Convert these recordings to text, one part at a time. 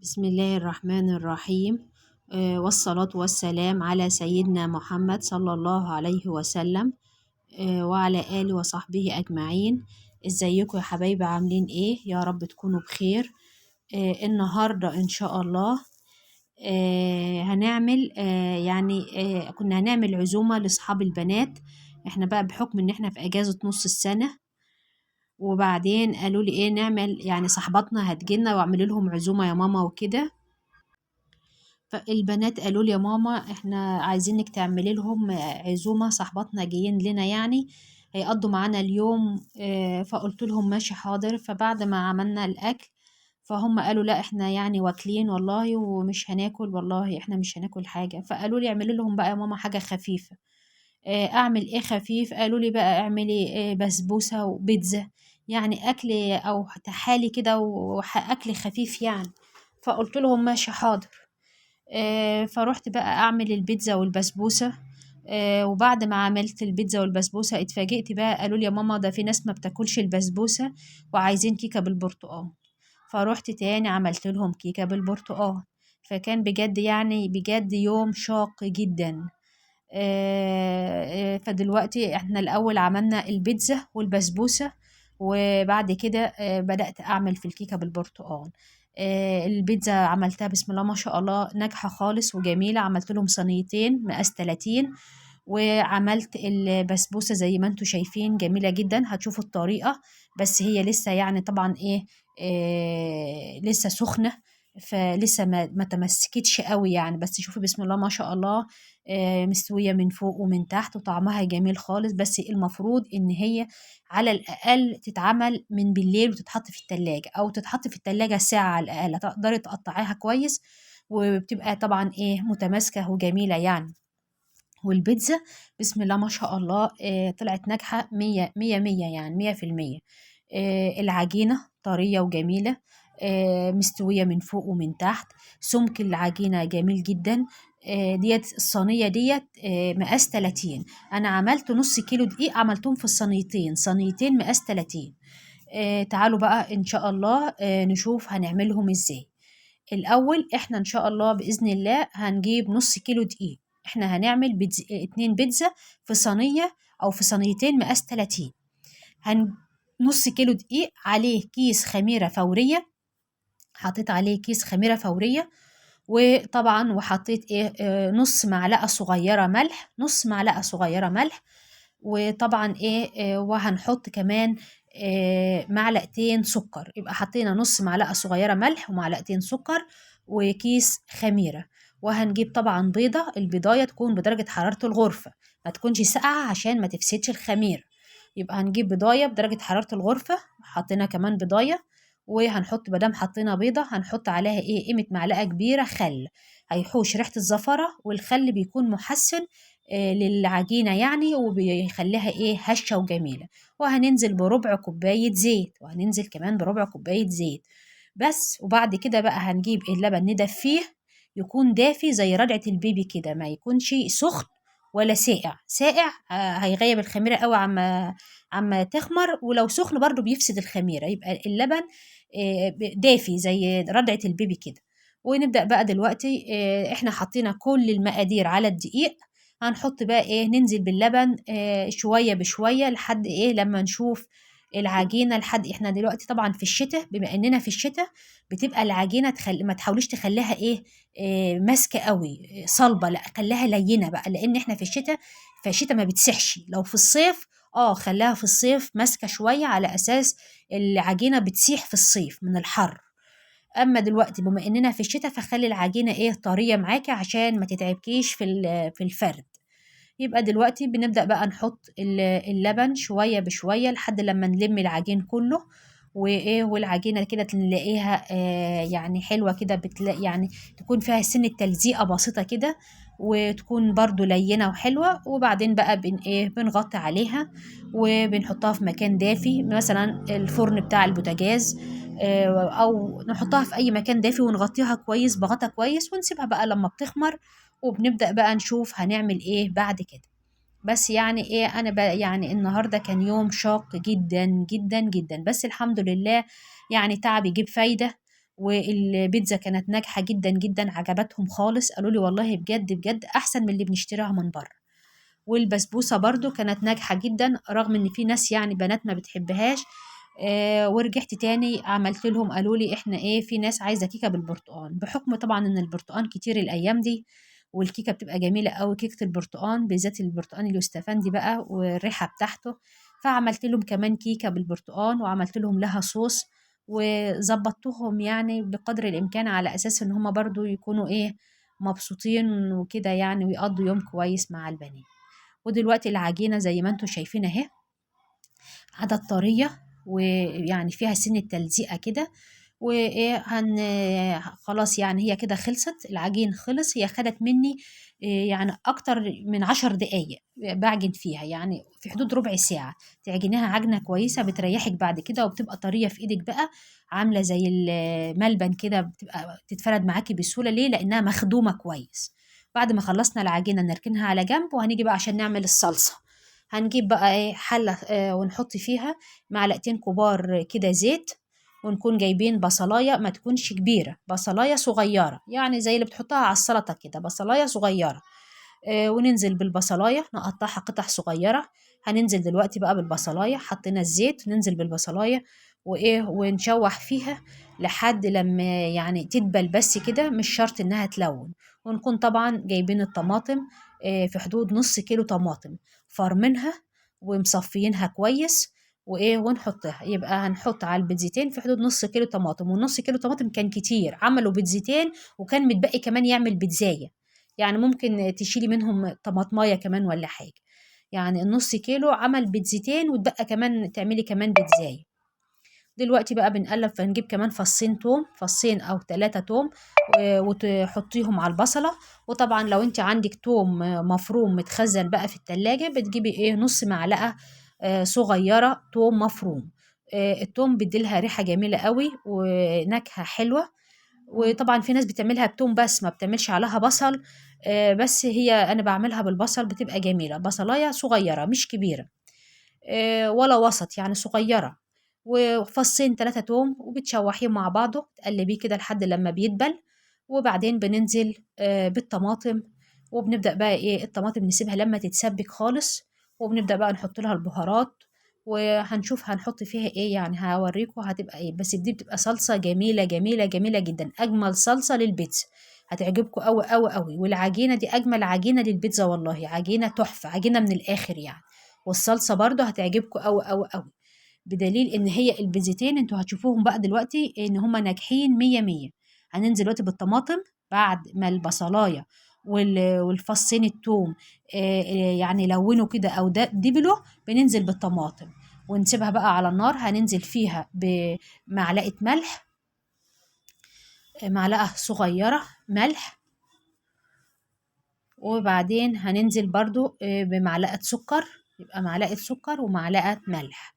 بسم الله الرحمن الرحيم، والصلاة والسلام على سيدنا محمد صلى الله عليه وسلم، وعلى آله وصحبه أجمعين. ازيكم يا حبايبي؟ عاملين ايه؟ يا رب تكونوا بخير. النهاردة ان شاء الله هنعمل يعني كنا هنعمل عزومة لأصحاب البنات. احنا بقى بحكم ان احنا في اجازة نص السنة، وبعدين قالوا لي ايه نعمل، يعني صاحباتنا هتجيلنا واعملوا لهم عزومة يا ماما وكده. فالبنات قالوا لي يا ماما احنا عايزينك تعملي لهم عزومة، صاحباتنا جايين لنا يعني هيقضوا معانا اليوم. فقلت لهم ماشي حاضر. فبعد ما عملنا الاكل فهم قالوا لا احنا يعني واكلين والله ومش هناكل، والله احنا مش هناكل حاجة. فقالوا لي اعملي لهم بقى يا ماما حاجة خفيفة. اعمل ايه خفيف؟ قالوا لي بقى اعملي بسبوسة وبيتزا، يعني اكل او تحالي كده واكل خفيف يعني. فقلت لهم ماشي حاضر. فروحت بقى اعمل البيتزا والبسبوسة. وبعد ما عملت البيتزا والبسبوسة اتفاجئت بقى، قالوا لي يا ماما ده في ناس ما بتاكلش البسبوسة وعايزين كيكة بالبرتقال. فروحت تاني عملت لهم كيكة بالبرتقال. فكان بجد يعني بجد يوم شاق جدا. فدلوقتي احنا الاول عملنا البيتزا والبسبوسة، وبعد كده بدأت اعمل في الكيكة بالبرتقال. البيتزا عملتها بسم الله ما شاء الله ناجحة خالص وجميلة، عملت لهم صينيتين مقاس 30، وعملت البسبوسة زي ما انتم شايفين جميلة جدا. هتشوفوا الطريقة، بس هي لسه يعني طبعا ايه، لسه سخنة، فلسه ما تمسكتش قوي يعني، بس شوفي بسم الله ما شاء الله، مستوية من فوق ومن تحت وطعمها جميل خالص. بس المفروض ان هي على الاقل تتعمل من بالليل وتتحط في التلاجة، او تتحط في التلاجة ساعة على الاقل، تقدري تقطعيها كويس وبتبقى طبعا ايه متماسكة وجميلة يعني. والبيتزا بسم الله ما شاء الله، طلعت ناجحة مية مية مية، يعني 100%. العجينة طرية وجميلة، مستوية من فوق ومن تحت، سمك العجينة جميل جدا. ديت الصينية ديت، مقاس 30، أنا عملت نص كيلو دقيق، عملتهم في الصينيتين، صينيتين مقاس 30. تعالوا بقى إن شاء الله، نشوف هنعملهم إزاي. الأول إحنا إن شاء الله بإذن الله هنجيب نص كيلو دقيق. إحنا هنعمل 2 بيتزا في صينية أو في صينيتين مقاس 30. نص كيلو دقيق عليه كيس خميرة فورية، حطيت عليه كيس خميرة فورية، وطبعا وحطيت ايه، نص معلقة صغيرة ملح، نص معلقة صغيرة ملح، وطبعا ايه، وهنحط كمان، معلقتين سكر. يبقى حطينا نص معلقة صغيرة ملح ومعلقتين سكر وكيس خميرة. وهنجيب طبعا بيضة، البيضاية تكون بدرجة حرارة الغرفة، ما تكونش ساقعة عشان ما تفسدش الخميرة. يبقى هنجيب بيضاية بدرجة حرارة الغرفة، حطينا كمان بيضاية، وهنحط مادام حطينا بيضة هنحط عليها ايه، قيمة معلقة كبيرة خل، هيحوش ريحة الزفرة، والخل بيكون محسن، للعجينة يعني، وبيخليها ايه هشة وجميلة. وهننزل بربع كوباية زيت، وهننزل كمان بربع كوباية زيت بس. وبعد كده بقى هنجيب اللبن ندفيه، يكون دافي زي رضعة البيبي كده، ما يكونش سخن ولا ساقع. ساقع، هيغيب الخميرة قوي عما تخمر، ولو سخن برضو بيفسد الخميرة. يبقى اللبن، دافي زي رضعة البيبي كده. ونبدأ بقى دلوقتي، احنا حطينا كل المقادير على الدقيق، هنحط بقى ايه، ننزل باللبن، شوية بشوية لحد ايه لما نشوف العجينة. لحد احنا دلوقتي طبعا في الشتاء، بما اننا في الشتاء بتبقى العجينة ما تحاوليش تخليها ايه، ماسكة قوي، صلبة، لا خليها لينة بقى، لان احنا في الشتاء، فالشتاء ما بتسحش. لو في الصيف خليها في الصيف ماسكة شوية على اساس العجينة بتسيح في الصيف من الحر. اما دلوقتي بما اننا في الشتاء فخلي العجينة ايه طرية معاكي عشان ما تتعبكيش في الفرد. يبقى دلوقتي بنبدأ بقى نحط اللبن شوية بشوية لحد لما نلم العجين كله، وايه والعجينة كده تلاقيها، يعني حلوة كده، بتلاقي يعني تكون فيها سنة تلزيقة بسيطة كده، وتكون برضو لينة وحلوة. وبعدين بقى بنغطي عليها وبنحطها في مكان دافي، مثلا الفرن بتاع البوتاجاز، او نحطها في اي مكان دافي ونغطيها كويس بغطا كويس، ونسيبها بقى لما بتخمر. وبنبدأ بقى نشوف هنعمل ايه بعد كده. بس يعني ايه، انا بقى يعني النهارده كان يوم شاق جدا جدا جدا، بس الحمد لله يعني تعب يجيب فايدة، والبيتزا كانت ناجحة جدا جدا، عجبتهم خالص، قالوا لي والله بجد بجد احسن من اللي بنشتريها من بره. والبسبوسة برضو كانت ناجحة جدا، رغم ان في ناس يعني بنات ما بتحبهاش. ورجعت تاني عملت لهم، قالوا لي احنا ايه، في ناس عايزة كيكة بالبرتقال، بحكم طبعا ان البرتقال كتير الايام دي، والكيكة بتبقى جميلة قوي، كيكة البرتقال بالذات البرتقال اليوستفندي بقى والريحة بتاعته. فعملت لهم كمان كيكة بالبرتقال، وعملت لهم لها صوص، وظبطتهم يعني بقدر الامكان على اساس ان هما برضو يكونوا ايه مبسوطين وكده يعني، ويقضوا يوم كويس مع البنات. ودلوقتي العجينة زي ما انتم شايفين اهي، عدد طرية ويعني فيها سن التلزيقة كده، وايه خلاص يعني هي كده خلصت، العجين خلص. هي خدت مني يعني اكتر من 10 دقايق بعجن فيها، يعني في حدود ربع ساعة تعجنيها عجنة كويسة بتريحك بعد كده، وبتبقى طرية في ايدك بقى، عاملة زي الملبن كده، بتبقى تتفرد معاكي بسهولة. ليه؟ لانها مخدومة كويس. بعد ما خلصنا العجينة نركنها على جنب، وهنيجي بقى عشان نعمل الصلصة. هنجيب بقى ايه حلة، ونحط فيها معلقتين كبار كده زيت، ونكون جايبين بصلاية ما تكونش كبيرة، بصلاية صغيرة يعني زي اللي بتحطها على السلطة كده، بصلاية صغيرة. وننزل بالبصلاية نقطعها قطع صغيرة. هننزل دلوقتي بقى بالبصلاية، حطينا الزيت ننزل بالبصلاية وايه، ونشوح فيها لحد لما يعني تدبل بس كده، مش شرط انها تلون. ونكون طبعا جايبين الطماطم، في حدود نص كيلو طماطم فرمينها ومصفيينها كويس وايه، ونحطها. يبقى هنحط على البيتزتين في حدود نص كيلو طماطم، والنص كيلو طماطم كان كتير، عملوا بيتزتين وكان متبقي كمان يعمل بيتزاية، يعني ممكن تشيلي منهم طماطمايه كمان ولا حاجة. يعني النص كيلو عمل بيتزتين واتبقى كمان تعملي كمان بيتزاية. دلوقتي بقى بنقلب، فنجيب كمان فصين توم، فصين او 3 توم، وتحطيهم على البصلة. وطبعا لو انت عندك توم مفروم متخزن بقى في التلاجة، بتجيبي ايه نص معلقة، صغيرة توم مفروم. التوم بيديلها ريحة جميلة قوي ونكهة حلوة. وطبعا في ناس بتعملها بتوم بس، ما بتعملش عليها بصل، بس هي انا بعملها بالبصل بتبقى جميلة. بصلاية صغيرة مش كبيرة، ولا وسط يعني صغيرة، وفصين 3 توم، وبتشوحيهم مع بعضه، تقلبيه كده لحد لما بيدبل. وبعدين بننزل، بالطماطم، وبنبدأ بقى ايه الطماطم نسيبها لما تتسبك خالص، وبنبدأ بقى نحط لها البهارات، وهنشوف هنحط فيها ايه، يعني هوريكم هتبقى ايه. بس دي بتبقى صلصة جميلة جميلة جميلة جدا، أجمل صلصة للبيتزا، هتعجبكم قوي قوي قوي. والعجينة دي أجمل عجينة للبيتزا والله، عجينة تحفة، عجينة من الآخر يعني. والصلصة برضو هتعجبكم قوي قوي قوي، بدليل ان هي البيتزتين انتوا هتشوفوهم بقى دلوقتي ان هما ناجحين 100 100. هننزل دلوقتي بالطماطم بعد ما البصلاية والفصين التوم، يعني لونوا كده او دبلوا، بننزل بالطماطم ونسيبها بقى على النار. هننزل فيها بمعلقة ملح، معلقة صغيرة ملح، وبعدين هننزل برضو، بمعلقة سكر، يبقى معلقة سكر ومعلقة ملح.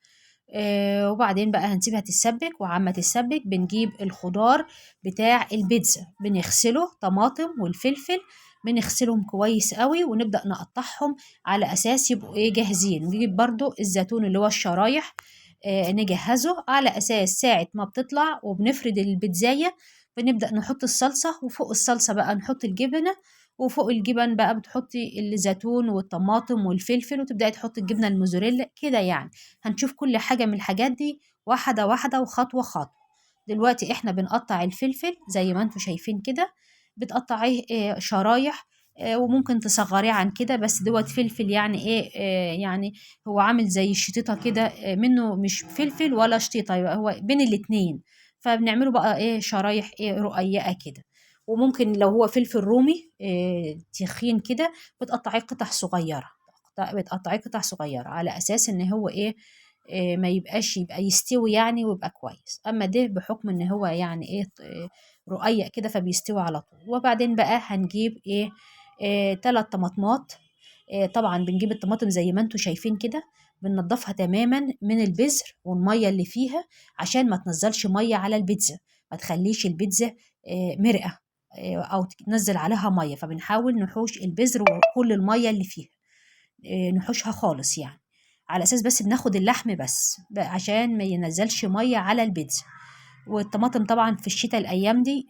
وبعدين بقى هنسيبها تتسبك، وعما تتسبك بنجيب الخضار بتاع البيتزا، بنغسله، طماطم والفلفل بنغسلهم كويس قوي، ونبدأ نقطعهم على أساس يبقوا إيه جاهزين. نجيب برضو الزيتون اللي هو الشرايح، نجهزه على أساس ساعة ما بتطلع وبنفرد البيتزاية بنبدأ نحط الصلصة، وفوق الصلصة بقى نحط الجبنة، وفوق الجبن بقى بتحطي الزيتون والطماطم والفلفل، وتبدأي تحطي الجبنة الموزاريلا كده يعني. هنشوف كل حاجة من الحاجات دي واحدة واحدة وخطوة خطوة. دلوقتي احنا بنقطع الفلفل زي ما انتوا شايفين كده، بتقطعيه، شرايح، وممكن تصغريه عن كده، بس دوت فلفل يعني ايه، يعني هو عامل زي الشطيطة كده، منه مش فلفل ولا شطيطة، يبقى هو بين الاتنين، فبنعمله بقى ايه شرايح ايه رقيقة كده. وممكن لو هو فلفل رومي، تخين كده بتقطعيه قطع صغيرة، بتقطعيه قطع صغيرة على أساس إن هو إيه، ما يبقاش، يبقى يستوي يعني ويبقى كويس. أما ده بحكم إن هو يعني إيه، رقيق كده فبيستوي على طول. وبعدين بقى هنجيب إيه، 3 طماطمات. طبعا بنجيب الطماطم زي ما انتوا شايفين كده، بننضفها تماما من البذر والمية اللي فيها عشان ما تنزلش مية على البيتزا، ما تخليش البيتزا، مرقة، أو تنزل عليها مية، فبنحاول نحوش البذر وكل المية اللي فيها، نحوشها خالص يعني، على أساس بس بناخد اللحم بس عشان ما ينزلش مية على البيتزا. والطماطم طبعا في الشتاء الايام دي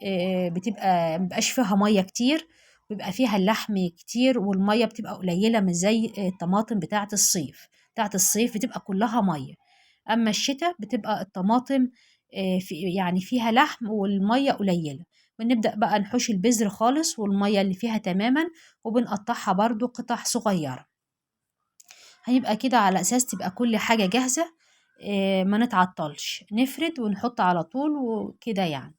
بتبقى مبقاش فيها مية كتير، بيبقى فيها اللحم كتير والمية بتبقى قليله، مش زي الطماطم بتاعه الصيف. بتاعه الصيف بتبقى كلها مية، اما الشتاء بتبقى الطماطم يعني فيها لحم والمية قليله. بنبدا بقى نحوش البذر خالص والمية اللي فيها تماما، وبنقطعها برضو قطع صغيرة. هيبقى كده على اساس تبقى كل حاجة جاهزة، ما نتعطلش، نفرد ونحط على طول وكده يعني.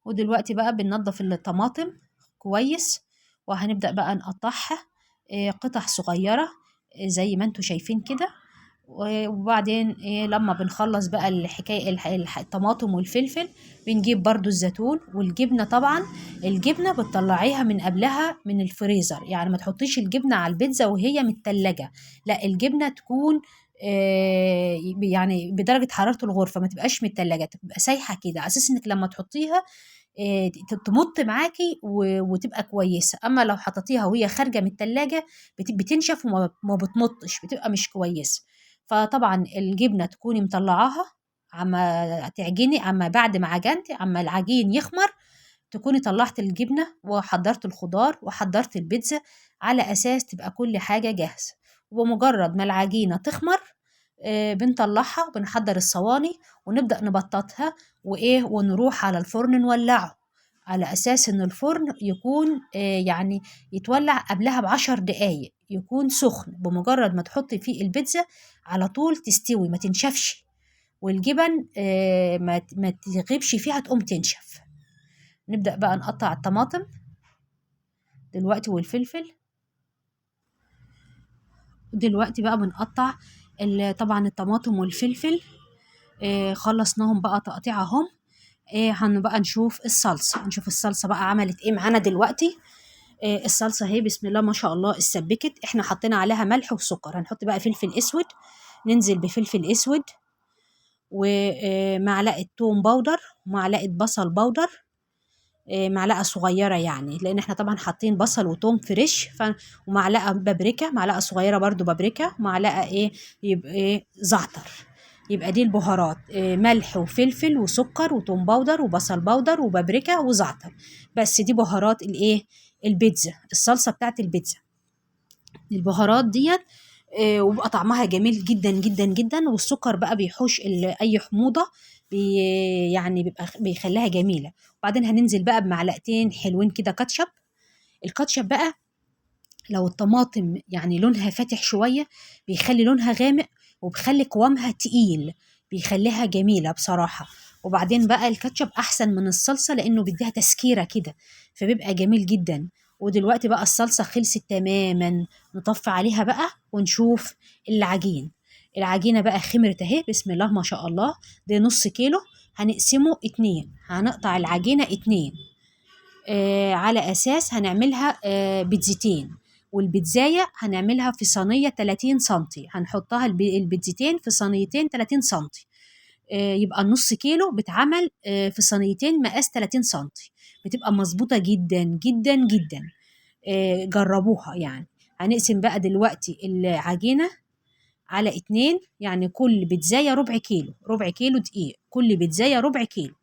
ودلوقتي بقى بننضف الطماطم كويس، وهنبدأ بقى نقطعها قطع صغيرة زي ما انتوا شايفين كده. وبعدين لما بنخلص بقى الحكاية الطماطم والفلفل، بنجيب برضو الزيتون والجبنة. طبعا الجبنة بتطلعيها من قبلها من الفريزر، يعني ما تحطيش الجبنة على البيتزا وهي من التلاجة، لا الجبنة تكون يعني بدرجة حرارة الغرفة، ما تبقاش من التلاجة، تبقى سايحة كده على أساس إنك لما تحطيها تمط معاكي وتبقى كويسة. أما لو حطيتيها وهي خارجة من التلاجة بتنشف وما بتمطش، بتبقى مش كويسة. فطبعا الجبنة تكوني مطلعاها عما تعجني، عما بعد ما عجنتي، عما العجين يخمر، تكوني طلعت الجبنة وحضرت الخضار وحضرت البيتزا على أساس تبقى كل حاجة جاهزة. وبمجرد ما العجينة تخمر بنطلعها، بنحضر الصواني ونبدأ نبططها ونروح على الفرن نولعه، على أساس إن الفرن يكون يعني يتولع قبلها ب10 دقايق، يكون سخن. بمجرد ما تحطي فيه البيتزا على طول تستوي، ما تنشفش، والجبن ما تغيبش فيها تقوم تنشف. نبدأ بقى نقطع الطماطم دلوقتي والفلفل. دلوقتي بقى بنقطع طبعا الطماطم والفلفل، خلصناهم بقى تقطيعهم. هنبقى نشوف الصلصة، نشوف الصلصة بقى عملت ايه معانا دلوقتي. الصلصة اهي بسم الله ما شاء الله اتسبكت، احنا حطينا عليها ملح وسكر. هنحط بقى فلفل اسود، ننزل بفلفل اسود ومعلقة توم powder ومعلقة بصل powder، معلقة صغيرة يعني، لأن احنا طبعا حاطين بصل وتوم fresh، ومعلقة بابريكا، معلقة صغيرة برضو بابريكا، ومعلقة ايه يبقى ايه زعتر. يبقى دي البهارات، ملح وفلفل وسكر وتوم powder وبصل powder وبابريكا وزعتر. بس دي بهارات الايه البيتزا، الصلصة بتاعت البيتزا. البهارات ديت وبقى طعمها جميل جدا جدا جدا. والسكر بقى بيحوش اي حموضة، يعني بيبقى بيخليها جميلة. وبعدين هننزل بقى بمعلقتين حلوين كده كاتشب. الكاتشب بقى لو الطماطم يعني لونها فاتح شوية بيخلي لونها غامق وبيخلي قوامها تقيل، بيخليها جميلة بصراحة. وبعدين بقى الكاتشب أحسن من الصلصة لأنه بيديها تسكيرة كده، فبيبقى جميل جدا. ودلوقتي بقى الصلصة خلصت تماما، نطفي عليها بقى ونشوف العجين. العجينة بقى خمرت اهي بسم الله ما شاء الله. ده نص كيلو، هنقسمه 2، هنقطع العجينة 2، على أساس هنعملها بيتزتين. والبيتزاية هنعملها في صينية 30 سنتي، هنحطها البيتزتين في صينيتين 30 سنتي. يبقى النص كيلو بتعمل في صينيتين مقاس 30 سنتي، بتبقى مظبوطة جدا جدا جدا. جربوها يعني. هنقسم بقى دلوقتي العجينة على 2، يعني كل بيتزاية ربع كيلو، ربع كيلو دقيق، كل بيتزاية ربع كيلو.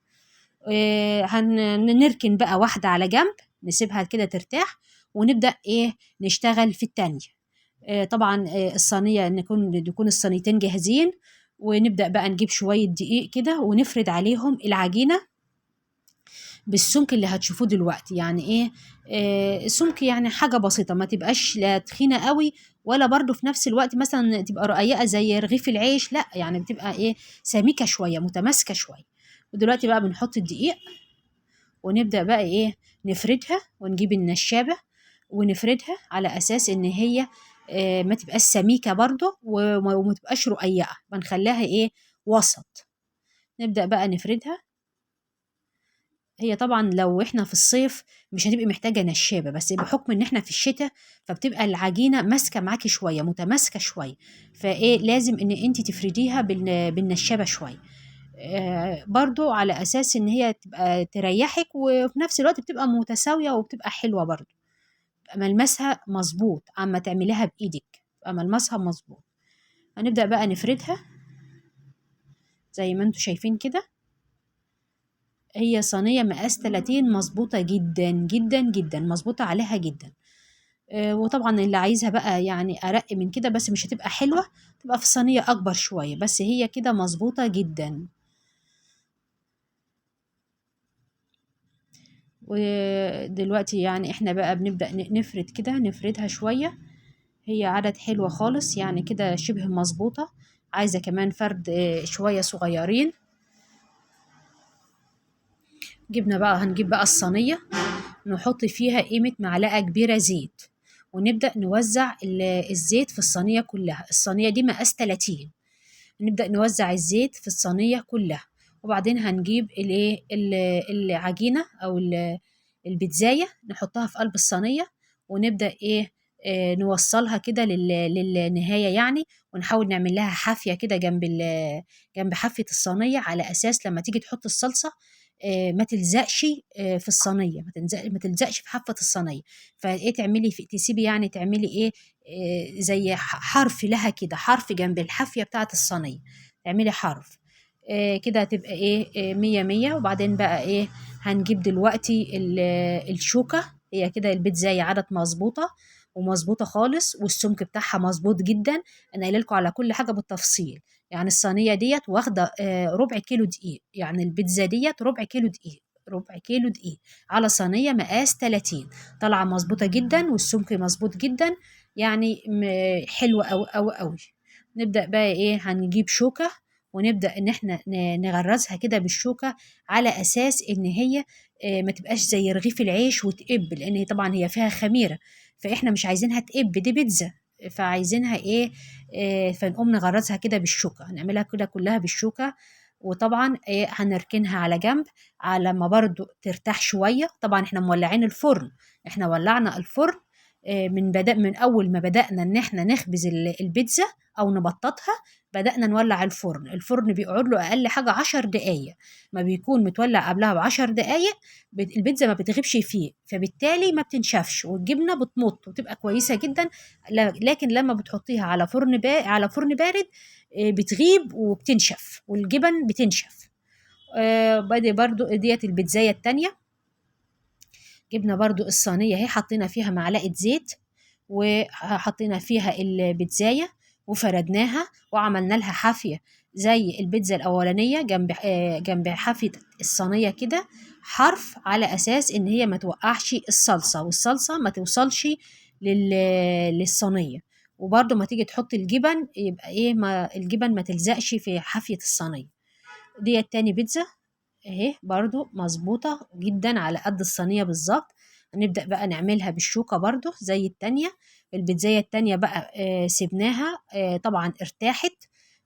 هنركن بقى واحدة على جنب، نسيبها كده ترتاح، ونبدأ نشتغل في التانية. طبعا الصينية نكون الصينيتين جاهزين، ونبدأ بقى نجيب شوية دقيق كده ونفرد عليهم العجينة بالسمك اللي هتشوفوه دلوقتي. يعني ايه؟ السمك يعني حاجة بسيطة، ما تبقاش لا تخينة قوي ولا برضو في نفس الوقت مثلا تبقى رقيقة زي رغيف العيش، لا يعني بتبقى سميكة شوية، متماسكة شوية. ودلوقتي بقى بنحط الدقيق ونبدأ بقى نفردها، ونجيب النشابة ونفردها على أساس إن هي ما تبقاش سميكة برضو وما تبقاش رقيقة، بنخليها وسط. نبدأ بقى نفردها. هي طبعا لو احنا في الصيف مش هتبقي محتاجة نشابة، بس بحكم ان احنا في الشتاء فبتبقى العجينة ماسكة معاكي شوية، متماسكة شوية، فايه لازم ان انت تفرديها بالنشابة شوية، برضو على اساس ان هي تبقى تريحك، وفي نفس الوقت بتبقى متساوية وبتبقى حلوة برضو، بتبقى ملمسها مظبوط اما تعمليها بايدك بتبقى ملمسها مظبوط. هنبدأ بقى نفردها زي ما انتوا شايفين كده. هي صينية مقاس 30 مظبوطة جدا جدا جدا، مظبوطة عليها جدا. وطبعا اللي عايزها بقى يعني ارق من كده، بس مش هتبقى حلوة، تبقى في صينية اكبر شوية، بس هي كده مظبوطة جدا. ودلوقتي يعني احنا بقى بنبدأ نفرد كده، نفردها شوية. هي عدد حلوة خالص يعني كده شبه مظبوطة، عايزة كمان فرد شوية صغيرين. هنجيب بقى الصينية، نحط فيها قيمة معلقة كبيرة زيت، ونبدأ نوزع الزيت في الصينية كلها. الصينية دي مقاس 30، نبدأ نوزع الزيت في الصينية كلها. وبعدين هنجيب العجينة أو البيتزاية، نحطها في قلب الصينية، ونبدأ نوصلها كده للنهاية يعني، ونحاول نعمل لها حافية كده جنب حافة الصينية، على أساس لما تيجي تحط الصلصة، ما تلزقش، في الصينية، ما تلزقش في حافة الصينية. فإيه تعملي في، تسيبي يعني تعملي إيه، زي حرف لها كده، حرف جنب الحافية بتاعة الصينية، تعملي حرف، كده هتبقى 100 100. وبعدين بقى هنجيب دلوقتي الشوكة. هي كده البيتزاية عدد مظبوطة ومظبوطة خالص، والسمك بتاعها مظبوط جدا. أنا قايله لكم على كل حاجة بالتفصيل. يعني الصينية ديت واخدة، ربع كيلو دقيق، يعني البيتزا ديت ربع كيلو دقيق، ربع كيلو دقيق على صينية مقاس 30، طالعة مظبوطة جدا والسمك مظبوط جدا، يعني حلوة أوي أوي أوي. نبدأ بقى هنجيب شوكة ونبدأ إن إحنا نغرزها كده بالشوكة، على أساس إن هي، ما تبقاش زي رغيف العيش وتقب، لأن هي طبعا هي فيها خميرة، فإحنا مش عايزينها تقب، دي بيتزا فعايزينها إيه، فنقوم نغرزها كده بالشوكة، هنعملها كده كلها بالشوكة. وطبعا هنركنها على جنب على ما برضو ترتاح شوية. طبعا إحنا مولعين الفرن، إحنا ولعنا الفرن، من أول ما بدأنا إن إحنا نخبز البيتزا أو نبططها، بدأنا نولع الفرن. الفرن بيقعد له أقل حاجة 10 دقايق، ما بيكون متولع قبلها بعشر دقايق، البيتزا ما بتغيبش فيه، فبالتالي ما بتنشفش والجبنة بتمط وتبقى كويسة جدا. لكن لما بتحطيها على فرن بارد، بتغيب وبتنشف والجبن بتنشف. بدي برضو ديت البيتزاية التانية، جبنا برضو الصينية اهي، حطينا فيها معلقة زيت وحطينا فيها البيتزاية وفردناها وعملنا لها حافية زي البيتزا الأولانية جنب حافية الصينية كده، حرف، على أساس إن هي ما توقعش الصلصة والصلصة ما توصلش للصينية. وبرضو ما تيجي تحط الجبن يبقى إيه، ما الجبن ما تلزقش في حافية الصينية. دي التاني بيتزا اهي برضو مظبوطة جدا على قد الصينية بالظبط. هنبدأ بقى نعملها بالشوكة برضو زي التانية. البيتزاية التانية بقى، سيبناها، طبعا ارتاحت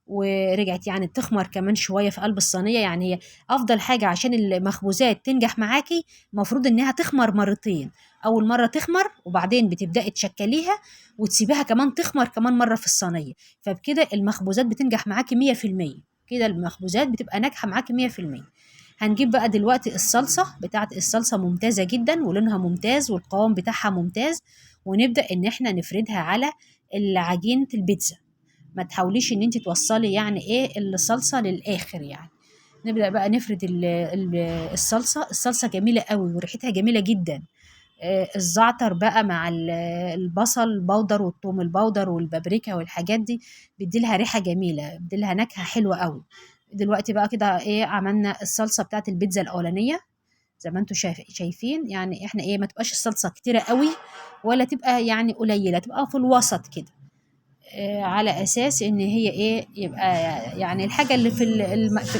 ورجعت يعني تخمر كمان شوية في قلب الصينية. يعني هي أفضل حاجة عشان المخبوزات تنجح معاكي المفروض إنها تخمر مرتين، أول مرة تخمر وبعدين بتبدأي تشكليها وتسيبيها كمان تخمر كمان مرة في الصينية، فبكده المخبوزات بتنجح معاكي مية في المية. كده المخبوزات بتبقى ناجحة معاكي مية في المية. هنجيب بقى دلوقتي الصلصة بتاعت الصلصة ممتازة جدا ولونها ممتاز والقوام بتاعها ممتاز، ونبدأ إن احنا نفردها على العجينة البيتزا. ما تحاوليش إن انت توصلي يعني إيه الصلصة للآخر يعني. نبدأ بقى نفرد الصلصة. الصلصة جميلة قوي وريحتها جميلة جدا. الزعتر بقى مع البصل البودر والثوم البودر والبابريكا والحاجات دي بيدي لها ريحة جميلة، بيدي لها نكهة حلوة قوي. دلوقتي بقى كده ايه عملنا الصلصة بتاعت البيتزا الأولانية زي ما انتوا شايفين. يعني احنا ايه ما تبقاش الصلصة كتيرة قوي ولا تبقى يعني قليلة، تبقى في الوسط كده، على أساس إن هي إيه يبقى يعني الحاجة اللي في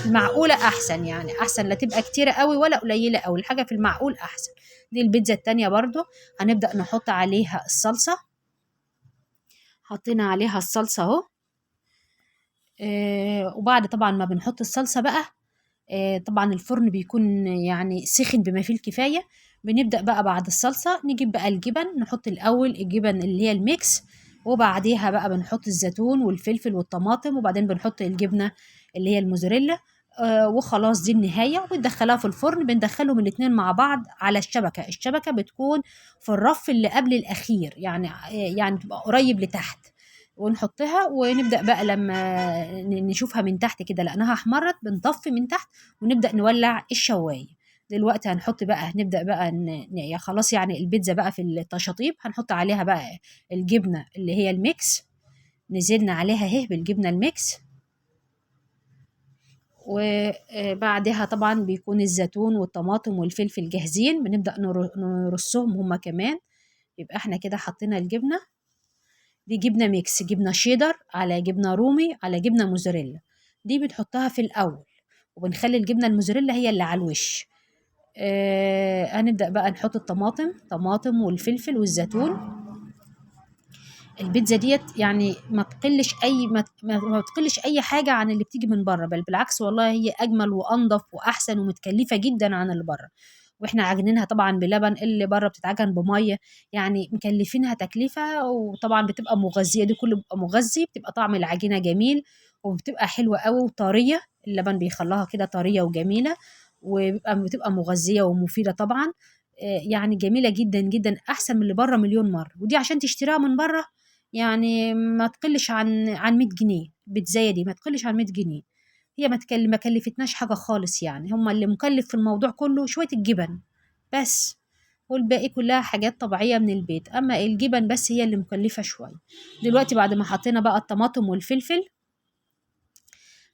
المعقولة أحسن، يعني أحسن لا تبقى كتيرة قوي ولا قليلة قوي، الحاجة في المعقول أحسن. دي البيتزا التانية برضو هنبدأ نحط عليها الصلصة. حطينا عليها الصلصة أهو. وبعد طبعا ما بنحط الصلصة بقى، طبعا الفرن بيكون يعني سخن بما فيه الكفاية. بنبدأ بقى بعد الصلصة نجيب بقى الجبن، نحط الأول الجبن اللي هي الميكس، وبعديها بقى بنحط الزيتون والفلفل والطماطم، وبعدين بنحط الجبنة اللي هي الموزاريلا، وخلاص دي النهاية. وندخلها في الفرن، بندخلهم الاتنين مع بعض على الشبكة. الشبكة بتكون في الرف اللي قبل الأخير، يعني تبقى قريب لتحت، ونحطها ونبدأ بقى لما نشوفها من تحت كده لأنها احمرت بنطفي من تحت ونبدأ نولع الشواية. دلوقتي هنحط بقى، نبدأ بقى خلاص يعني البيتزا بقى في التشاطيب، هنحط عليها بقى الجبنة اللي هي ال mix، نزلنا عليها اهي بالجبنة ال mix. وبعدها طبعا بيكون الزيتون والطماطم والفلفل جاهزين، بنبدأ نرصهم هما كمان. يبقى احنا كده حطينا الجبنة دي، جبنة mix، جبنة شيدر على جبنة رومي على جبنة موزاريلا، دي بنحطها في الأول، وبنخلي الجبنة الموزاريلا هي اللي على الوش. هنبدأ بقى نحط الطماطم، طماطم والفلفل والزيتون. البيتزا ديت يعني ما تقلش اي، ما تقلش اي حاجة عن اللي بتيجي من بره، بل بالعكس والله هي اجمل وانضف واحسن ومتكلفه جدا عن اللي بره. واحنا عاجنينها طبعا بلبن، اللي بره بتتعجن بميه، يعني مكلفينها تكلفة، وطبعا بتبقى مغذيه، دي كله بيبقى مغذي، بتبقى طعم العجينة جميل وبتبقى حلوة قوي وطريه، اللبن بيخليها كده طرية وجميلة، بتبقى مغذيه ومفيدة طبعا. يعني جميلة جدا جدا، احسن من اللي بره مليون مرة. ودي عشان تشتريها من بره يعني ما تقلش عن 100 جنيه، البيتزاية دي ما تقلش عن 100 جنيه. هي ما كلفتناش حاجة خالص، يعني هما اللي مكلف في الموضوع كله شوية الجبن بس، والباقي كلها حاجات طبيعية من البيت، أما الجبن بس هي اللي مكلفة شوية. دلوقتي بعد ما حطينا بقى الطماطم والفلفل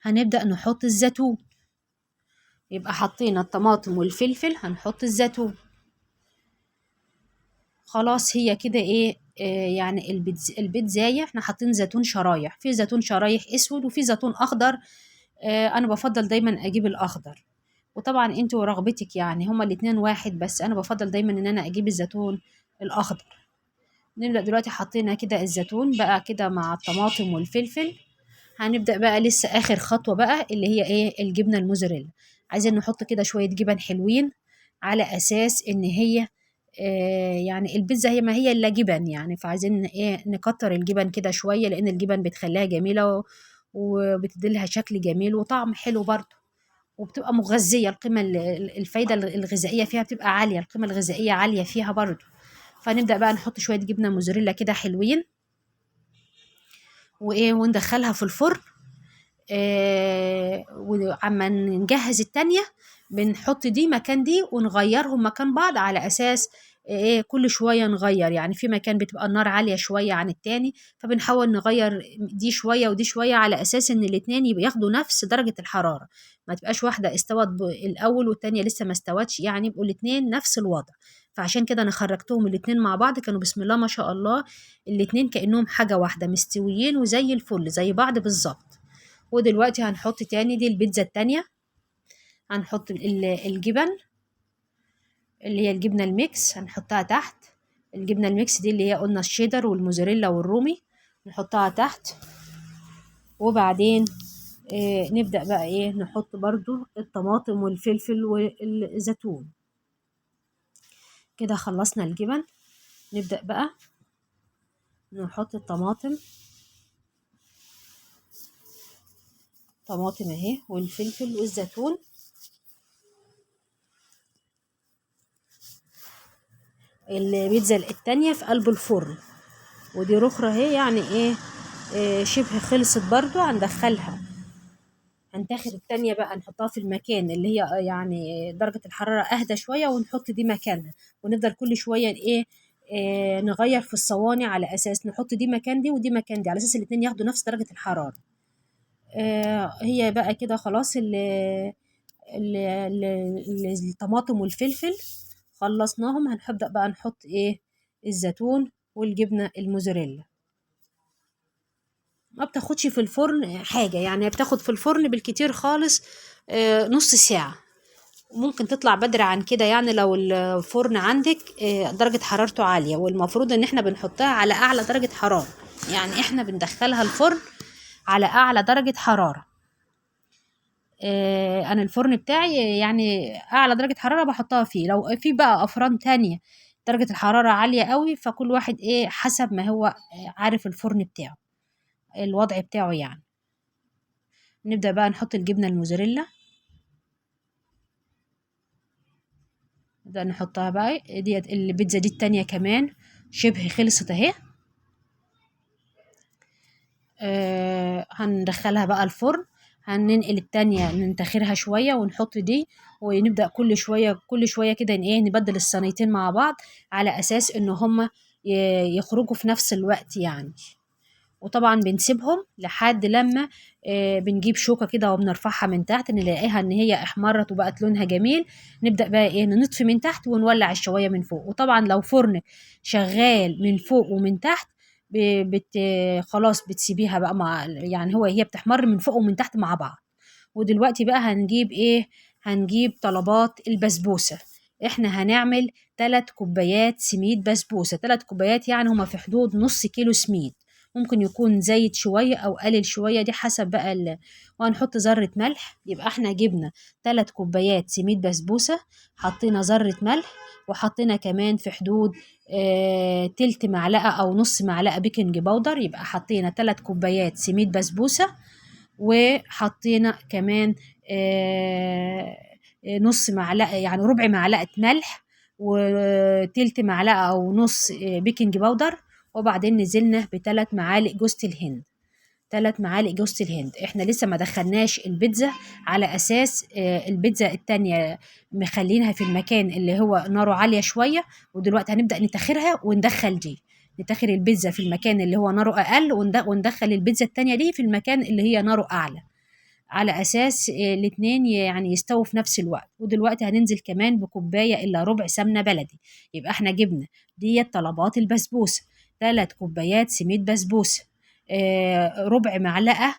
هنبدأ نحط الزيتون. يبقى حطينا الطماطم والفلفل، هنحط الزيتون. خلاص هي كده ايه، يعني البيتزاية احنا حاطين زيتون شرايح، في زيتون شرايح اسود وفي زيتون اخضر. انا بفضل دايما اجيب الاخضر، وطبعا انتوا ورغبتك يعني، هما الاتنين واحد، بس انا بفضل دايما ان انا اجيب الزيتون الاخضر. نبدأ دلوقتي حطينا كده الزيتون بقى كده مع الطماطم والفلفل. هنبدأ بقى لسه اخر خطوة بقى اللي هي ايه، الجبنة الموزاريلا. عايزين نحط كده شوية جبن حلوين على اساس ان هي يعني البيتزا هي ما هي الا جبن يعني، فعايزين ايه نكتر الجبن كده شوية، لان الجبن بتخليها جميلة وبتديلها شكل جميل وطعم حلو برضه، وبتبقى مغذية، القيمة الفايدة الغذائية فيها بتبقى عالية، القيمة الغذائية عالية فيها برضه. فنبدأ بقى نحط شوية جبنة موزاريلا كده حلوين وايه، وندخلها في الفرن. وعما نجهز التانية بنحط دي مكان دي ونغيرهم مكان بعض، على اساس ايه كل شوية نغير، يعني في مكان بتبقى النار عالية شوية عن التاني، فبنحاول نغير دي شوية ودي شوية على اساس ان الاتنين يبقى ياخدوا نفس درجة الحرارة، ما تبقاش واحدة استوت الاول والتانية لسه ما استوتش، يعني يبقوا الاتنين نفس الوضع. فعشان كده انا خرجتهم الاتنين مع بعض، كانوا بسم الله ما شاء الله الاتنين كأنهم حاجة واحدة، مستويين وزي الفل زي بعض بالظبط. ودلوقتي هنحط تاني دي البيتزا التانية، هنحط الجبن اللي هي الجبنة ال mix، هنحطها تحت. الجبنة ال mix دي اللي هي قلنا الشيدر والموزاريلا والرومي، نحطها تحت. وبعدين نبدأ بقى ايه نحط برضو الطماطم والفلفل والزيتون. كده خلصنا الجبن، نبدأ بقى نحط الطماطم، طماطم اهي والفلفل والزيتون. البيتزا التانية في قلب الفرن، ودي رخرة اهي يعني ايه، شبه خلصت برضو، هندخلها. هنتاخد التانية بقى نحطها في المكان اللي هي يعني درجة الحرارة اهدى شوية، ونحط دي مكانها، ونفضل كل شوية ايه، نغير في الصواني على اساس نحط دي مكان دي ودي مكان دي، على اساس الاتنين ياخدوا نفس درجة الحرارة. هي بقى كده خلاص الطماطم والفلفل خلصناهم. هنبدأ بقى نحط ايه الزيتون والجبنة الموزاريلا. ما بتاخدش في الفرن حاجة، يعني بتاخد في الفرن بالكتير خالص نص ساعة، وممكن تطلع بدري عن كده يعني لو الفرن عندك درجة حرارته عالية، والمفروض ان احنا بنحطها على اعلى درجة حرارة، يعني احنا بندخلها الفرن على اعلى درجة حرارة. انا الفرن بتاعي يعني اعلى درجة حرارة بحطها فيه، لو في بقى افران تانية درجة الحرارة عالية قوي، فكل واحد ايه حسب ما هو عارف الفرن بتاعه الوضع بتاعه يعني. نبدأ بقى نحط الجبنة الموزاريلا، نبدأ نحطها بقى ديت. البيتزا دي التانية كمان شبه خلصت اهي، هندخلها بقى الفرن. هننقل التانية ننتخرها شوية ونحط دي، ونبدأ كل شوية كل شوية كده ايه نبدل الصينيتين مع بعض على اساس ان هما يخرجوا في نفس الوقت يعني. وطبعا بنسيبهم لحد لما بنجيب شوكة كده وبنرفعها من تحت، نلاقيها ان هي احمرت وبقت لونها جميل. نبدأ بقى ايه نطفي من تحت ونولع الشواية من فوق. وطبعا لو فرنك شغال من فوق ومن تحت خلاص بتسيبيها بقى مع يعني هو هي بتحمر من فوق ومن تحت مع بعض. ودلوقتي بقى هنجيب ايه، هنجيب طلبات البسبوسة. احنا هنعمل 3 كوبايات سميد بسبوسة. 3 كوبايات يعني هما في حدود نص كيلو سميد، ممكن يكون زايد شوية أو قلل شوية، دي حسب بقى وهنحط ذرة ملح. يبقى احنا جبنا 3 كوبايات سميد بسبوسة، حطينا ذرة ملح، وحطينا كمان في حدود تلت معلقة أو نص معلقة baking powder. يبقى حطينا 3 كوبايات سميد بسبوسة، وحطينا كمان نص معلقة يعني ربع معلقة ملح، وتلت معلقة أو نص baking powder. وبعدين نزلنا ب3 معالق جوزة الهند. 3 معالق جوزة الهند. احنا لسه ما دخلناش البيتزا على اساس البيتزا التانية مخلينها في المكان اللي هو ناره عالية شوية، ودلوقتي هنبدأ نتخرها وندخل دي، نتخر البيتزا في المكان اللي هو ناره اقل، وندخل البيتزا التانية دي في المكان اللي هي ناره اعلى، على اساس الاتنين يعني يستووا في نفس الوقت. ودلوقتي هننزل كمان بكوباية الا ربع سمنة بلدي. يبقى احنا جبنا ديت طلبات البسبوسة، 3 كوبايات سميد بسبوسة، ربع معلقة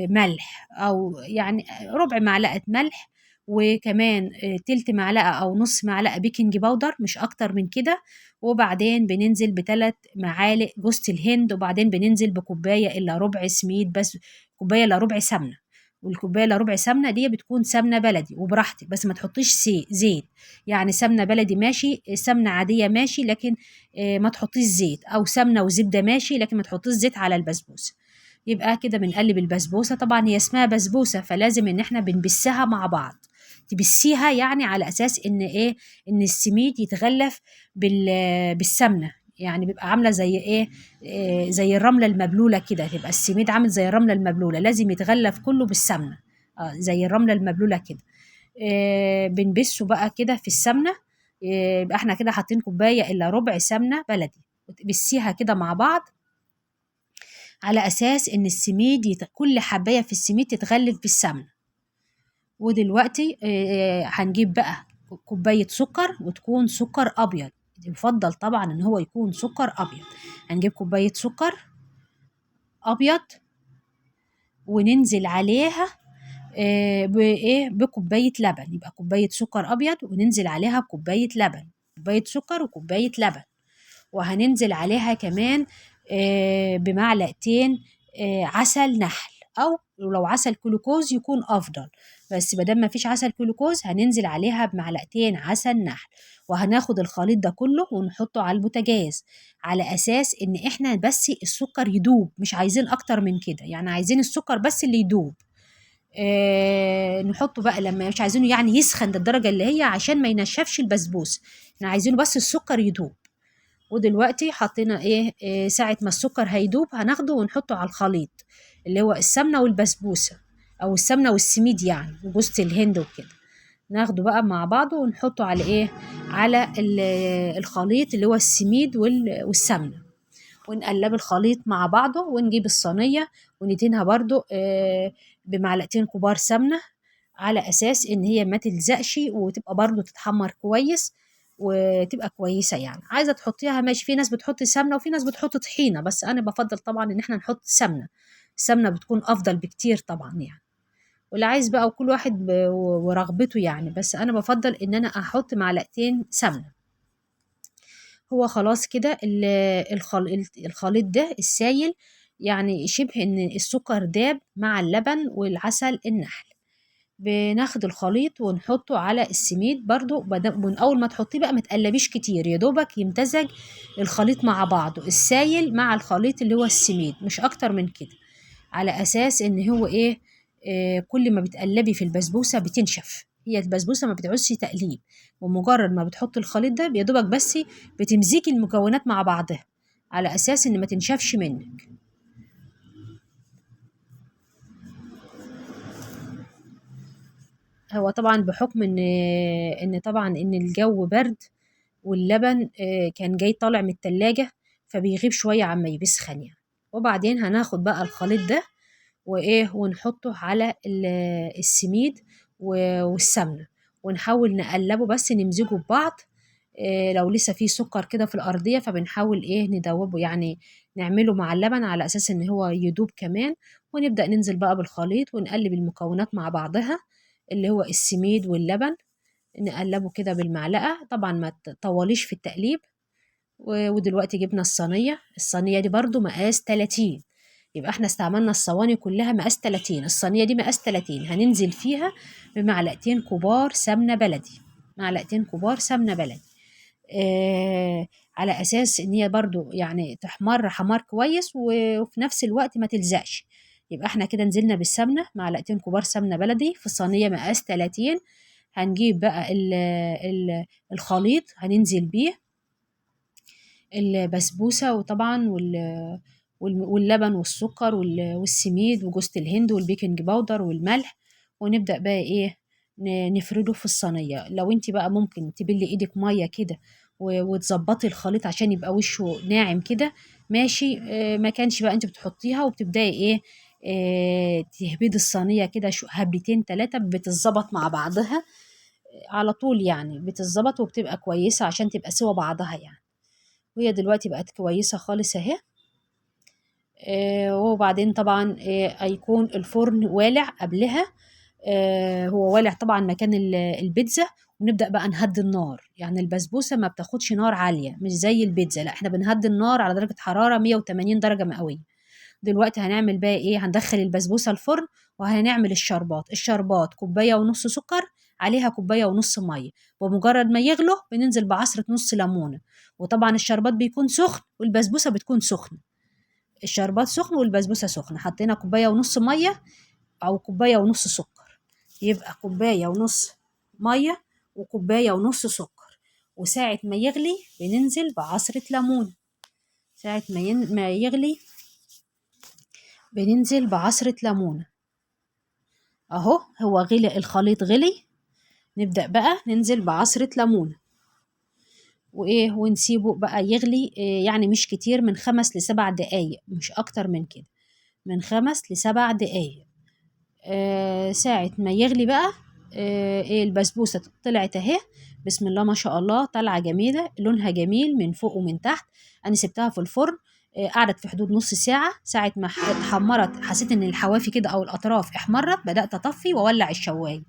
ملح أو يعني ربع معلقة ملح، وكمان تلت معلقة أو نص معلقة baking powder، مش أكتر من كده. وبعدين بننزل ب3 معالق جوزة الهند، وبعدين بننزل بكوباية إلا ربع سميد بس، كوباية إلا ربع سمنة. والكوباية إلا ربع سمنة دي بتكون سمنة بلدي، وبراحتك بس ما تحطيش زيت، يعني سمنة بلدي ماشي، سمنة عادية ماشي، لكن ما تحطيش زيت، أو سمنة وزبدة ماشي، لكن ما تحطيش زيت على البسبوسة. يبقى كده بنقلب البسبوسة. طبعا هي اسمها بسبوسة فلازم إن احنا بنبسها مع بعض، تبسيها يعني على أساس إن إيه، إن السميد يتغلف بالسمنة، يعني بيبقى عاملة زي إيه، زي الرملة المبلولة كده، تبقى السميد عامل زي الرملة المبلولة، لازم يتغلف كله بالسمنة، زي الرملة المبلولة كده. بنبسه بقى كده في السمنة. يبقى احنا كده حاطين كوباية إلا ربع سمنة بلدي، وتبسيها كده مع بعض على أساس إن السميد كل حباية في السميد تتغلف بالسمنة. ودلوقتي هنجيب بقى كوباية سكر، وتكون سكر أبيض، يفضل طبعا إن هو يكون سكر أبيض. هنجيب كوباية سكر أبيض وننزل عليها بإيه، بكوباية لبن. يبقى كوباية سكر أبيض وننزل عليها بكوباية لبن، كوباية سكر وكوباية لبن. وهننزل عليها كمان بمعلقتين عسل نحل، أو لو عسل كلوكوز يكون أفضل، بس مادام ما فيش عسل كلوكوز هننزل عليها بمعلقتين عسل نحل. وهناخد الخليط ده كله ونحطه على البوتاجاز على أساس إن إحنا بس السكر يدوب، مش عايزين أكتر من كده، يعني عايزين السكر بس اللي يدوب. نحطه بقى لما مش عايزينه يعني يسخن للدرجة اللي هي عشان ما ينشفش البسبوسة، احنا عايزينه بس السكر يدوب. ودلوقتي حطينا إيه ساعة ما السكر هيدوب هناخده ونحطه على الخليط اللي هو السمنة والبسبوسة، أو السمنة والسميد يعني، وجوزة الهند وكده. ناخده بقى مع بعضه ونحطه على إيه، على الخليط اللي هو السميد والسمنة، ونقلب الخليط مع بعضه. ونجيب الصينية وندهنها برضو بمعلقتين كبار سمنة على أساس إن هي ما تلزقش وتبقى برضو تتحمر كويس وتبقى كويسة. يعني عايزة تحطيها ماشي، في ناس بتحط سمنة وفي ناس بتحط طحينة، بس أنا بفضل طبعا إن احنا نحط سمنة، السمنة بتكون أفضل بكتير طبعا يعني، واللي عايز بقى وكل واحد ورغبته يعني، بس أنا بفضل إن أنا أحط معلقتين سمنة. هو خلاص كده الخليط ده السايل يعني شبه إن السكر داب مع اللبن والعسل النحل. بناخد الخليط ونحطه على السميد برضو، من أول ما تحطيه بقى ما تقلبيش كتير، يا دوبك يمتزج الخليط مع بعضه، السايل مع الخليط اللي هو السميد، مش أكتر من كده، على أساس إن هو إيه، كل ما بتقلبي في البسبوسة بتنشف، هي البسبوسة ما بتعوزش تقليب، ومجرد ما بتحط الخليط ده يا دوبك بس بتمزجي المكونات مع بعضها على أساس إن ما تنشفش منك. هو طبعا بحكم ان طبعا ان الجو برد واللبن كان جاي طالع من التلاجة، فبيغيب شوية عما يسخن يعني. وبعدين هناخد بقى الخليط ده وايه، ونحطه على السميد والسمنة، ونحاول نقلبه بس نمزجه ببعض. لو لسه فيه سكر كده في الأرضية فبنحاول ايه ندوبه، يعني نعمله مع اللبن على أساس ان هو يدوب كمان. ونبدأ ننزل بقى بالخليط ونقلب المكونات مع بعضها اللي هو السميد واللبن، نقلبه كده بالمعلقة، طبعا ما تطوليش في التقليب. ودلوقتي جبنا الصينية، الصينية دي برضو مقاس 30، يبقى احنا استعملنا الصواني كلها مقاس 30، الصينية دي مقاس 30. هننزل فيها بمعلقتين كبار سمنة بلدي، معلقتين كبار سمنة بلدي، على أساس إن هي برضو يعني تحمر حمار كويس وفي نفس الوقت ما تلزقش. يبقى احنا كده نزلنا بالسمنة، معلقتين كبار سمنة بلدي في الصينية مقاس 30. هنجيب بقى الخليط هننزل بيه البسبوسة، وطبعا واللبن والسكر والسميد وجوزة الهند وال baking powder والملح، ونبدأ بقى ايه نفرده في الصينية. لو انت بقى ممكن تبلي ايدك مية كده وتظبطي الخليط عشان يبقى وشه ناعم كده، ماشي. ما كانش بقى انت بتحطيها وبتبداي ايه، تهبدي الصينية كده هبتين تلاتة، بتتظبط مع بعضها على طول يعني، بتتظبط وبتبقى كويسة عشان تبقى سوا بعضها يعني. وهي دلوقتي بقت كويسة خالص اهي. وبعدين طبعا، هيكون الفرن والع قبلها، هو والع طبعا مكان البيتزا. ونبدأ بقى نهدي النار، يعني البسبوسة ما بتاخدش نار عالية مش زي البيتزا، لا احنا بنهدي النار على درجة حرارة 180 درجة مئوية. دلوقتي هنعمل بقى ايه، هندخل البسبوسة الفرن وهنعمل الشربات. الشربات كوباية ونص سكر عليها كوباية ونص مية، ومجرد ما يغلو بننزل بعصرة نص ليمونة. وطبعا الشربات بيكون سخن والبسبوسة بتكون سخنة، الشربات سخن والبسبوسة سخنة. حطينا كوباية ونص مية أو كوباية ونص سكر، يبقى كوباية ونص مية وكوباية ونص سكر. وساعة ما يغلي بننزل بعصرة ليمون، ساعة ما يغلي بننزل بعصرة ليمونة. أهو هو غلي، الخليط غلي، نبدأ بقى ننزل بعصرة ليمونة وإيه، ونسيبه بقى يغلي، يعني مش كتير، من 5 ل7 دقايق، مش أكتر من كده، من 5 ل7 دقايق. ساعة ما يغلي بقى، البسبوسة طلعت أهي بسم الله ما شاء الله، طالعة جميلة، لونها جميل من فوق ومن تحت. أنا سبتها في الفرن، قعدت في حدود نص ساعة. ساعة ما اتحمرت حسيت إن الحوافي كده أو الأطراف احمرت، بدأت أطفي وأولع الشواية.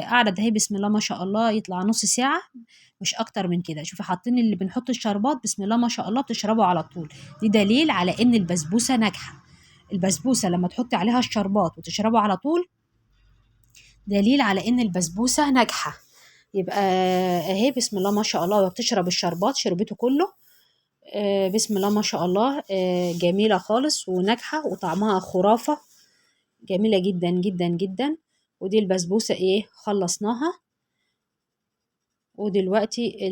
قعدت اهي بسم الله ما شاء الله، يطلع نص ساعة مش أكتر من كده. شوفي حاطين اللي بنحط الشربات بسم الله ما شاء الله بتشربه على طول، دي دليل على إن البسبوسة ناجحة. البسبوسة لما تحطي عليها الشربات وتشربه على طول دليل على إن البسبوسة ناجحة. يبقى اهي بسم الله ما شاء الله وبتشرب الشربات، شربته كله، بسم الله ما شاء الله، جميلة خالص وناجحة وطعمها خرافة، جميلة جدا جدا جدا. ودي البسبوسة ايه خلصناها. ودلوقتي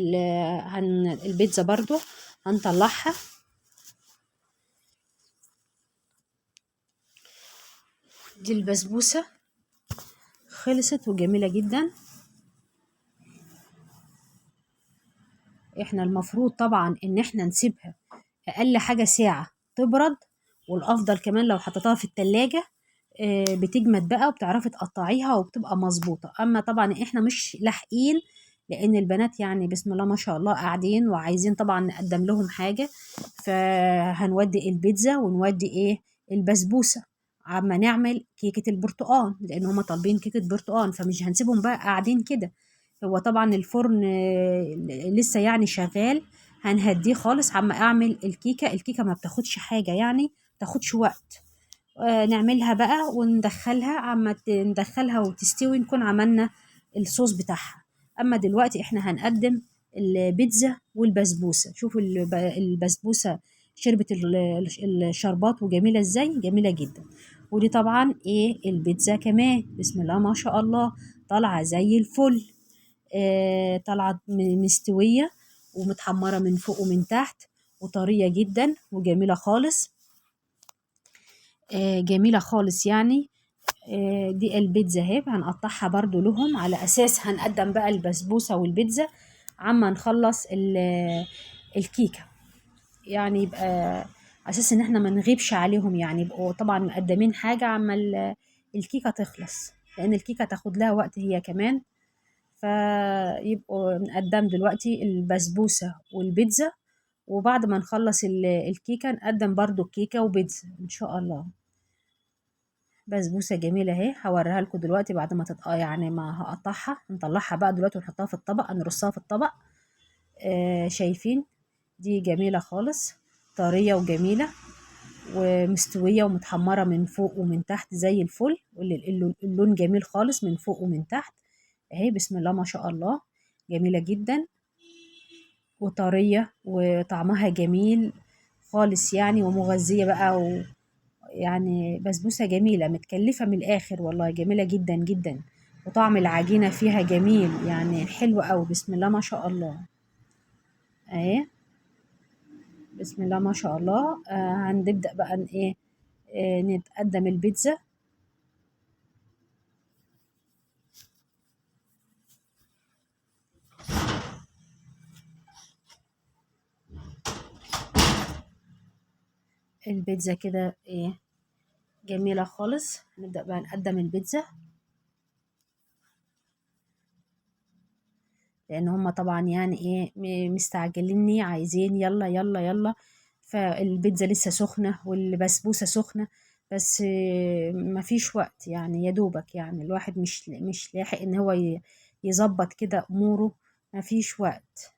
البيتزا برضو هنطلعها. دي البسبوسة خلصت وجميلة جدا. احنا المفروض طبعا ان احنا نسيبها اقل حاجة ساعة تبرد، والافضل كمان لو حطيتها في التلاجة، بتجمد بقى وبتعرفي تقطعيها وبتبقى مظبوطة. اما طبعا احنا مش لاحقين لان البنات يعني بسم الله ما شاء الله قاعدين وعايزين طبعا نقدم لهم حاجة، فهنودي البيتزا ونودي ايه البسبوسة عما نعمل كيكة البرتقال، لان هما طالبين كيكة برتقال، فمش هنسيبهم بقى قاعدين كده. هو طبعا الفرن لسه يعني شغال، هنهديه خالص عما اعمل الكيكة. الكيكة ما بتاخدش حاجة يعني، ما بتاخدش وقت، نعملها بقى وندخلها، عما ندخلها وتستوي نكون عملنا الصوص بتاعها. اما دلوقتي احنا هنقدم البيتزا والبسبوسة. شوفوا البسبوسة شربت الشربات وجميلة ازاي، جميلة جدا. ودي طبعا ايه البيتزا كمان بسم الله ما شاء الله طالعة زي الفل، طالعة مستوية ومتحمرة من فوق ومن تحت وطرية جدا وجميلة خالص، جميلة خالص يعني. دي البيتزا اهي، هنقطعها برضو لهم على اساس هنقدم بقى البسبوسه والبيتزا عما نخلص الكيكه، يعني يبقى على اساس ان احنا ما نغيبش عليهم، يعني يبقوا طبعا مقدمين حاجة عما الكيكه تخلص، لان الكيكه تاخد لها وقت هي كمان. فيبقوا نقدم دلوقتي البسبوسه والبيتزا، وبعد ما نخلص الكيكه نقدم برضو الكيكه وبيتزا ان شاء الله. بسبوسه جميلة اهي، هوريها لكم دلوقتي بعد ما يعني ما هقطعها، نطلعها بقى دلوقتي ونحطها في الطبق، نرصها في الطبق. شايفين دي جميلة خالص، طرية وجميلة ومستويه ومتحمره من فوق ومن تحت زي الفل، اللون جميل خالص من فوق ومن تحت اهي، بسم الله ما شاء الله، جميلة جدا وطريه وطعمها جميل خالص يعني، ومغذيه بقى، يعني بسبوسة جميلة متكلفة من الآخر والله، جميلة جدا جدا، وطعم العجينة فيها جميل يعني حلو قوي، بسم الله ما شاء الله اهي، بسم الله ما شاء الله. هنبدأ بقى ايه، نتقدم البيتزا. البيتزا كده ايه جميلة خالص. نبدأ بقى نقدم البيتزا، لأن هما طبعا يعني ايه مستعجليني، عايزين يلا يلا يلا، فالبيتزا لسه سخنة والبسبوسة سخنة، بس مفيش وقت يعني، يا دوبك يعني الواحد مش لاحق ان هو يظبط كده اموره، مفيش وقت.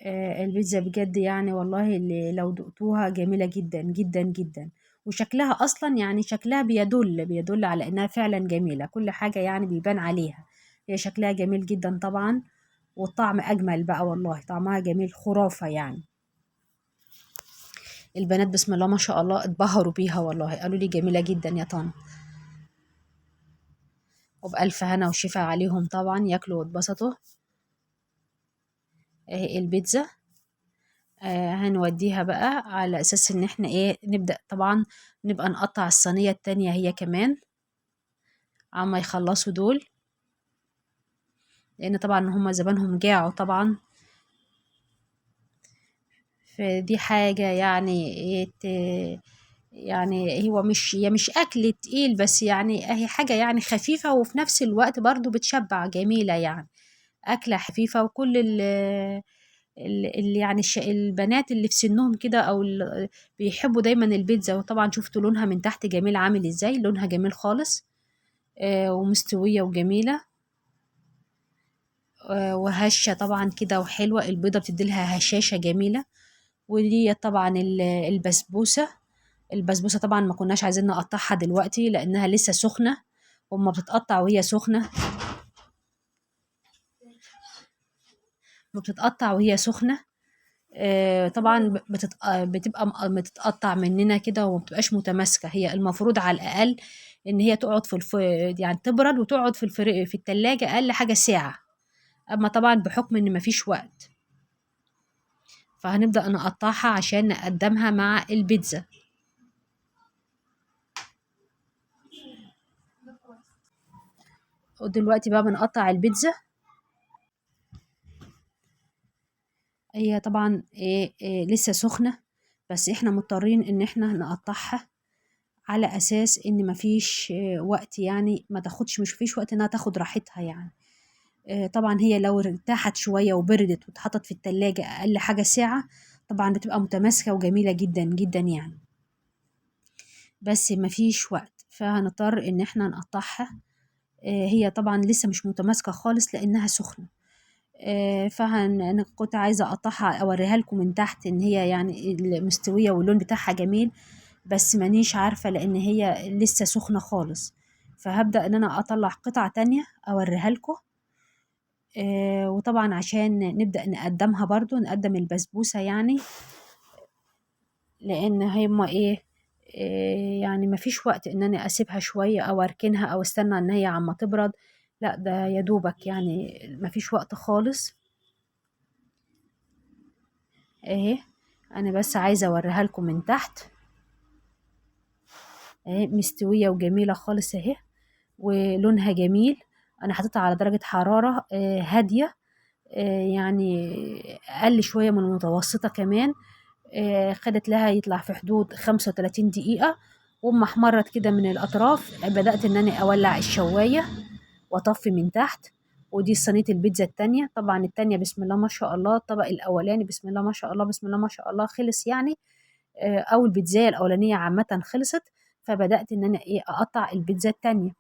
البيتزا بجد يعني والله اللي لو دقتوها جميلة جدا جدا جدا، وشكلها أصلا يعني شكلها بيدل على إنها فعلا جميلة، كل حاجة يعني بيبان عليها، هي شكلها جميل جدا طبعا، والطعم أجمل بقى والله، طعمها جميل خرافة يعني. البنات بسم الله ما شاء الله اتبهروا بيها والله، قالوا لي جميلة جدا يا طن، وبألف هنا وشفا عليهم طبعا، ياكلوا واتبسطوا. اهي البيتزا هنوديها بقى على اساس ان احنا ايه نبدأ طبعا نبقى نقطع الصينية التانية هي كمان عما يخلصوا دول، لان طبعا هما زبانهم جاعوا طبعا، فدي حاجة يعني إيه يعني هو مش، هي مش اكل تقيل، بس يعني اهي حاجة يعني خفيفة وفي نفس الوقت برضو بتشبع، جميلة يعني، أكلة خفيفة. وكل يعني البنات اللي في سنهم كده أو بيحبوا دايما البيتزا. وطبعا شفتوا لونها من تحت جميل عامل ازاي، لونها جميل خالص، ومستوية وجميلة، وهشة طبعا كده وحلوة، البيضة بتديلها هشاشة جميلة. ودي طبعا البسبوسة، البسبوسة طبعا ما كناش عايزين نقطعها دلوقتي لأنها لسه سخنة، وما بتتقطع وهي سخنة، ما بتتقطع وهي سخنة، طبعا بتبقى بتتقطع مننا كده وما بتبقاش متماسكة. هي المفروض على الأقل إن هي تقعد في يعني تبرد وتقعد في في التلاجة أقل حاجة ساعة، أما طبعا بحكم إن مفيش وقت، فهنبدأ نقطعها عشان نقدمها مع البيتزا. ودلوقتي بقى بنقطع البيتزا. هي طبعا لسه سخنة، بس احنا مضطرين ان احنا نقطعها على اساس ان مفيش وقت، يعني ما تاخدش، مش فيش وقت انها تاخد راحتها يعني. طبعا هي لو ارتاحت شوية وبردت واتحطت في التلاجة اقل حاجة ساعة، طبعا بتبقى متماسكة وجميلة جدا جدا يعني، بس مفيش وقت، فهنضطر ان احنا نقطعها. هي طبعا لسه مش متماسكة خالص لانها سخنة، كنت عايزة اقطعها اوريها لكم من تحت ان هي يعني مستوية واللون بتاعها جميل، بس مانيش عارفة لان هي لسه سخنة خالص، فهبدأ ان انا اطلع قطع تانية اوريها لكم. وطبعا عشان نبدأ نقدمها برضو، نقدم البسبوسة يعني، لان هما يعني مفيش وقت ان انا اسيبها شوية او اركنها او استنى ان هي عما تبرد، لا ده يا دوبك يعني مفيش وقت خالص. اهي انا بس عايزه اوريها لكم من تحت اهي، مستوية وجميلة خالص اهي، ولونها جميل. انا حطيتها على درجه حرارة هادية، يعني اقل شوية من المتوسطة كمان. خدت لها يطلع في حدود 35 دقيقة، واما احمرت كده من الاطراف بدات ان انا اولع الشوايه واطفي من تحت. ودي صينية البيتزا التانية. طبعا التانية بسم الله ما شاء الله، الطبق الاولاني بسم الله ما شاء الله بسم الله ما شاء الله خلص يعني، او البيتزايه الاولانية عامة خلصت. فبدات ان انا اقطع البيتزا التانية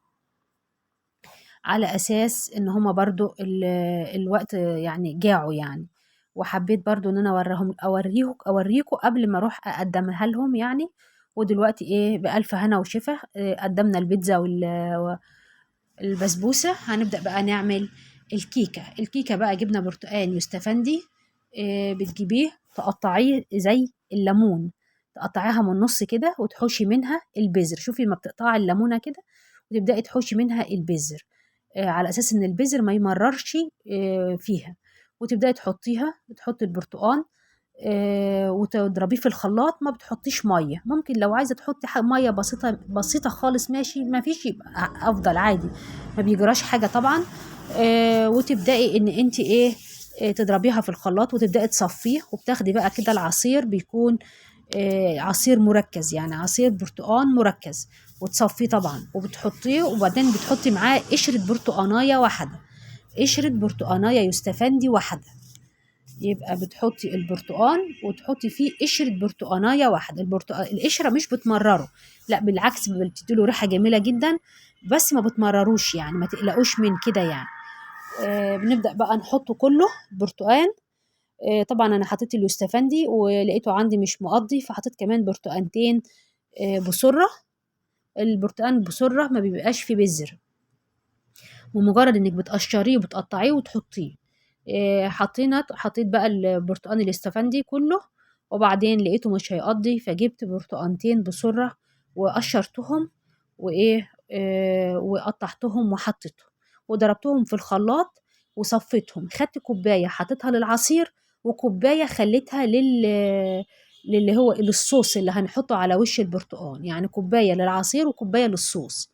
على اساس ان هما برضو الوقت يعني جاعوا يعني، وحبيت برضو ان انا اوريكم قبل ما اروح اقدمها لهم يعني. ودلوقتي بألف هنا وشفا، قدمنا البيتزا والبسبوسه. هنبدأ بقى نعمل الكيكه. الكيكه بقى جبنا برتقال يوستفندي، بتجيبيه تقطعيه زي الليمون، تقطعيها من النص كده وتحوشي منها البذر. شوفي ما بتقطعي الليمونه كده وتبدأي تحوشي منها البذر، على اساس ان البذر ما يمررش فيها. وتبدأي تحطيها، بتحطي البرتقال وتضربيه في الخلاط، ما بتحطيش مية. ممكن لو عايزه تحطي مية بسيطة بسيطة خالص ماشي، ما فيش يبقى افضل عادي، ما بيجراش حاجة طبعا. وتبدأي ان انت تضربيها في الخلاط وتبدأي تصفية، وبتاخدي بقى كده العصير بيكون عصير مركز، يعني عصير برتقان مركز، وتصفية طبعا وبتحطيه. وبعدين بتحطي معاه قشرة برتقانايه واحدة، قشرة برتقانايه يوستفندي واحدة. يبقى بتحطي البرتقان وتحطي فيه قشرة برتقانايه واحدة. القشرة مش بتمرره، لا بالعكس بتديله ريحه جميلة جدا، بس ما بتمرروش يعني، ما تقلقوش من كده يعني. بنبدأ بقى نحطه كله برتقان. طبعا انا حطيت اليوستفندي ولقيته عندي مش مقضي، فحطيت كمان برتقانتين بسره. البرتقان بسره ما بيبقاش فيه بذر، ومجرد انك بتقشريه وبتقطعيه وتحطيه. حطيت بقى البرتقان اليوستفندي كله، وبعدين لقيته مش هيقضي، فجبت برتقانتين بسره وقشرتهم وقطعتهم وحطيتهم وضربتهم في الخلاط وصفيتهم. خدت كوباية حطيتها للعصير، وكوبايه خليتها للي هو للصوص اللي هنحطه على وش البرتقان، يعني كوباية للعصير وكوبايه للصوص.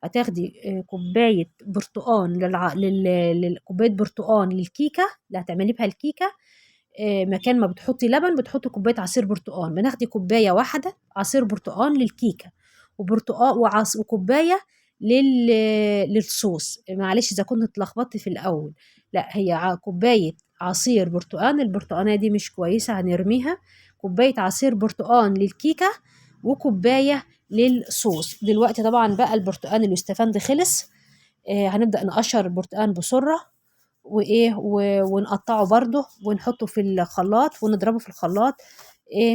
هتاخدي كوباية برتقان كوباية برتقان للكيكه اللي هتعملي بها الكيكه، مكان ما بتحطي لبن بتحطي كوباية عصير برتقان. بناخدي كوباية واحدة عصير برتقان للكيكه، وبرتقال وكوبايه للصوص. معلش اذا كنت اتلخبطت في الاول، لا هي كوباية عصير برتقان، البرتقانه دي مش كويسة هنرميها. كوباية عصير برتقان للكيكه وكوبايه للصوص. دلوقتي طبعا بقى البرتقان اليوستفندي خلص، هنبدا نقشر البرتقان بسرعة ونقطعه برده ونحطه في الخلاط ونضربه في الخلاط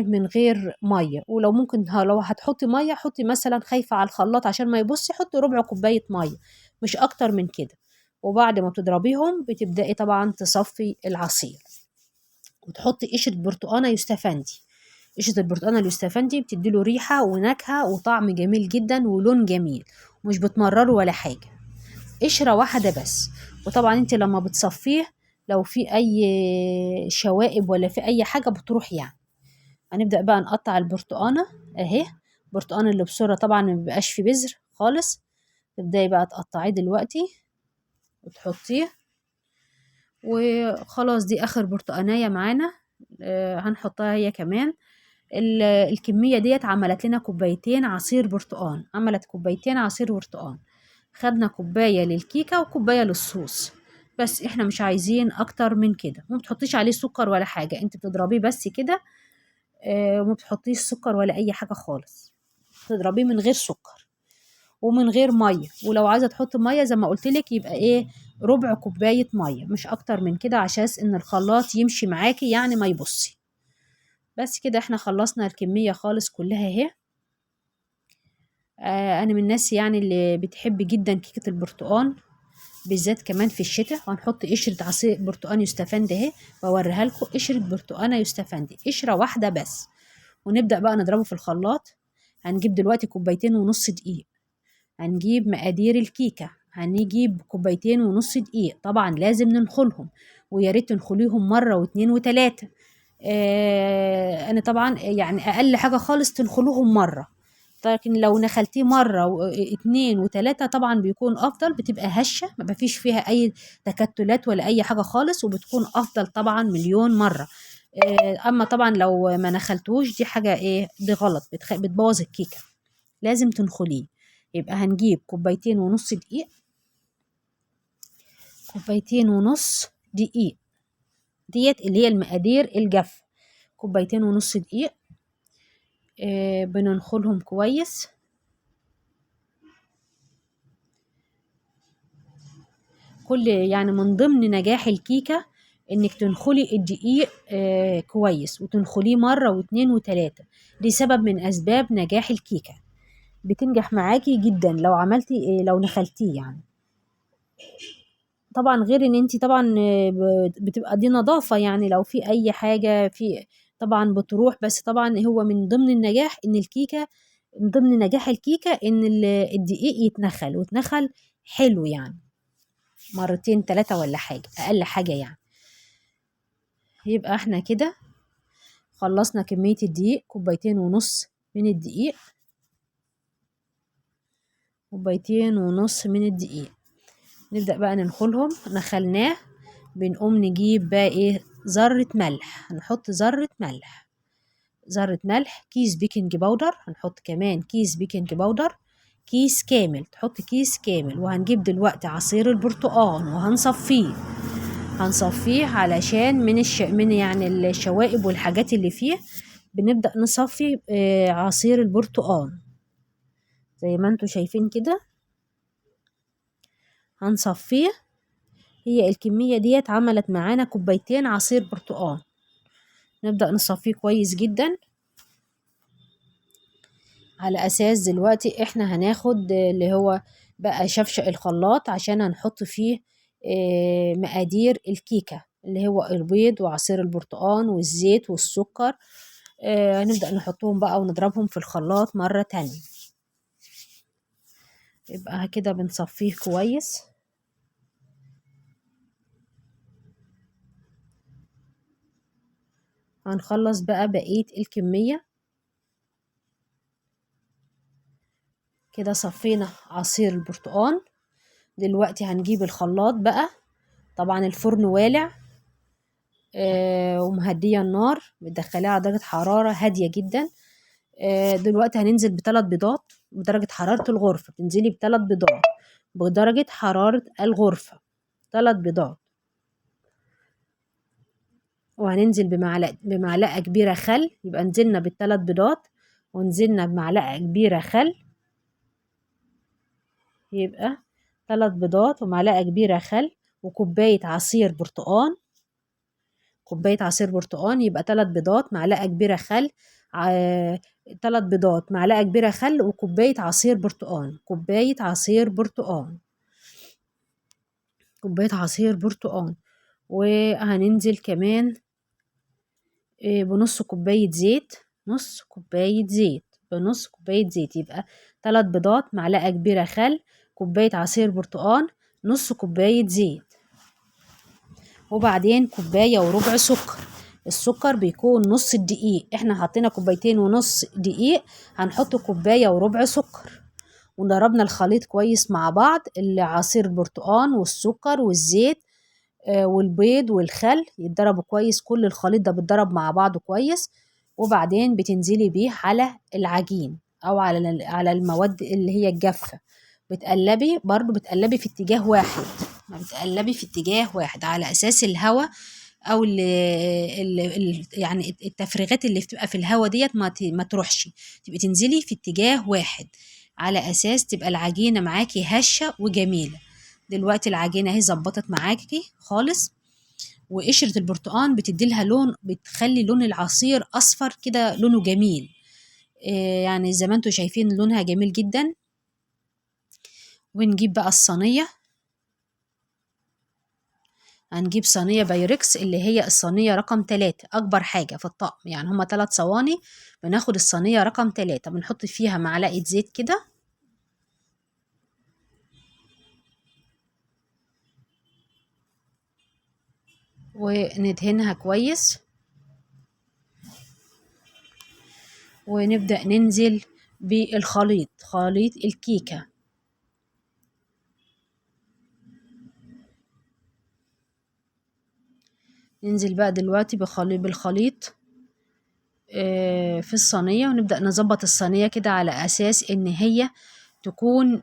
من غير مية. ولو ممكن لو هتحطي مية حطي مثلا، خايفة على الخلاط عشان ما يبص، حطي ربع كوباية مية مش اكتر من كده. وبعد ما بتضربيهم بتبداي طبعا تصفي العصير وتحطي قشرة برتقانه يوستفندي. قشرة البرتقانه اليوستفندي بتديله ريحه ونكهه وطعم جميل جدا ولون جميل، ومش بتمرره ولا حاجة، قشرة واحدة بس. وطبعا انت لما بتصفية لو في اي شوائب ولا في اي حاجة بتروح يعني. هنبدأ بقى نقطع البرتقانة اهي، البرتقان اللي بسرعة طبعا ما بيبقاش فيه بذر خالص. تبدأي بقى تقطعيه دلوقتي وتحطيه، وخلاص دي اخر برتقانية معانا، هنحطها هي كمان. الكمية ديت عملت لنا كوبايتين عصير برتقان، عملت كوبايتين عصير برتقان. خدنا كوباية للكيكة وكوباية للصوص بس، احنا مش عايزين اكتر من كده. وما بتحطيش عليه سكر ولا حاجة، انت بتضربيه بس كده، وما بتحطيش سكر ولا اي حاجة خالص، تضربيه من غير سكر ومن غير مية. ولو عايزه تحطي مية زي ما قلت لك يبقى ربع كوباية مية مش اكتر من كده، عشان ان الخلاط يمشي معاكي يعني ما يبصي. بس كده احنا خلصنا الكمية خالص كلها اهي. انا من الناس يعني اللي بتحب جدا كيكة البرتقال بالذات كمان في الشتاء. وهنحط قشرة عصير برتقان يوستفندي اهي، بوريها لكم، قشرة برتقانه يوستفندي، قشرة واحدة بس. ونبدا بقى نضربه في الخلاط. هنجيب دلوقتي كوبايتين ونص دقيق، هنجيب مقادير الكيكه، هنجيب كوبايتين ونص دقيق. طبعا لازم ننخلهم، ويا ريت تنخليهم مرة واتنين وتلاتة. انا طبعا يعني اقل حاجة خالص تنخلوهم مرة، لكن لو نخلتيه مرة واتنين وتلاتة طبعا بيكون افضل، بتبقى هشه ما فيش فيها اي تكتلات ولا اي حاجة خالص، وبتكون افضل طبعا مليون مرة. اما طبعا لو ما نخلتوش دي حاجة ايه، دي غلط، بتبوظ الكيكه، لازم تنخليه. يبقى هنجيب كوبايتين ونص دقيق، كوبايتين ونص دقيق ديت اللي هي المقادير الجافه، كوبايتين ونص دقيق. بننخلهم كويس. كل يعني من ضمن نجاح الكيكه انك تنخلي الدقيق كويس، وتنخليه مرة واتنين وتلاتة، دي سبب من اسباب نجاح الكيكه، بتنجح معاكي جدا لو عملتي، لو نخلتيه يعني. طبعا غير ان انتي طبعا بتبقى دي نظافة، يعني لو في اي حاجة في طبعا بتروح، بس طبعا هو من ضمن النجاح ان الكيكه، من ضمن نجاح الكيكه ان الدقيق يتنخل، وتنخل حلو يعني مرتين تلاتة ولا حاجة، اقل حاجة يعني. يبقى احنا كده خلصنا كمية الدقيق، كوبايتين ونص من الدقيق، كوبايتين ونص من الدقيق. نبدأ بقى ننخلهم. نخلناه، بنقوم نجيب بقى ايه، ذرة ملح، هنحط ذرة ملح، ذرة ملح، كيس baking powder، هنحط كمان كيس baking powder، كيس كامل، تحط كيس كامل. وهنجيب دلوقتي عصير البرتقال وهنصفيه، هنصفيه علشان من يعني الشوائب والحاجات اللي فيه. بنبدأ نصفي عصير البرتقال زي ما انتوا شايفين كده، هنصفيه. هي الكمية ديت عملت معانا كوبايتين عصير برتقال. نبدأ نصفيه كويس جدا، على اساس دلوقتي احنا هناخد اللي هو بقى شفشق الخلاط عشان هنحط فيه مقادير الكيكة اللي هو البيض وعصير البرتقال والزيت والسكر. هنبدأ نحطهم بقى ونضربهم في الخلاط مرة تانية. يبقى كده بنصفيه كويس. هنخلص بقى بقية الكمية. كده صفينا عصير البرتقال. دلوقتي هنجيب الخلاط بقى، طبعا الفرن والع ومهدية النار، بتدخليها على درجة حرارة هادية جدا. دلوقتي هننزل بثلاث بيضات بدرجة حرارة الغرفة، بتنزلي بثلاث بيضات بدرجة حرارة الغرفة، 3 بيضات. وهننزل بمعلقة كبيرة خل، يبقى نزلنا بالثلاث بيضات ونزلنا بمعلقة كبيرة خل، يبقى 3 بيضات ومعلقة كبيرة خل وكوباية عصير برتقان، كوباية عصير برتقان، يبقى 3 بيضات معلقة كبيرة خل، 3 بيضات معلقة كبيرة خل وكوباية عصير برتقان، كوباية عصير برتقان، كوباية عصير برتقان. وهننزل كمان بنص كوباية زيت، نص كوباية زيت، بنص كوباية زيت، يبقى 3 بيضات معلقة كبيرة خل، كوباية عصير برتقان، نص كوباية زيت، وبعدين كوباية وربع سكر. السكر بيكون نص الدقيق، احنا حطينا كوبايتين ونص دقيق، هنحط كوباية وربع سكر. وضربنا الخليط كويس مع بعض، العصير البرتقان والسكر والزيت والبيض والخل، يتضربوا كويس، كل الخليط ده بيتضرب مع بعضه كويس. وبعدين بتنزلي بيه على العجين او على المواد اللي هي الجافة، بتقلبي برضو، بتقلبي في اتجاه واحد، ما بتقلبي في اتجاه واحد على اساس الهواء او يعني التفريغات اللي بتبقى في الهواء ديت ما تروحش، تبقي تنزلي في اتجاه واحد على اساس تبقى العجينة معاكي هشة وجميلة. دلوقتي العجينة اهي ظبطت معاكي خالص، وقشرة البرتقان بتدي لها لون، بتخلي لون العصير اصفر كده، لونه جميل، يعني زي ما انتم شايفين لونها جميل جدا. ونجيب بقى الصينية، هنجيب صينية بايركس اللي هي الصينية رقم 3، أكبر حاجة في الطقم، يعني هما 3 صواني، بناخد الصينية رقم 3، بنحط فيها معلقة زيت كده، وندهنها كويس. ونبدأ ننزل بالخليط، خليط الكيكة. ننزل بقى دلوقتي بالخليط في الصينية، ونبدأ نظبط الصينية كده على أساس إن هي تكون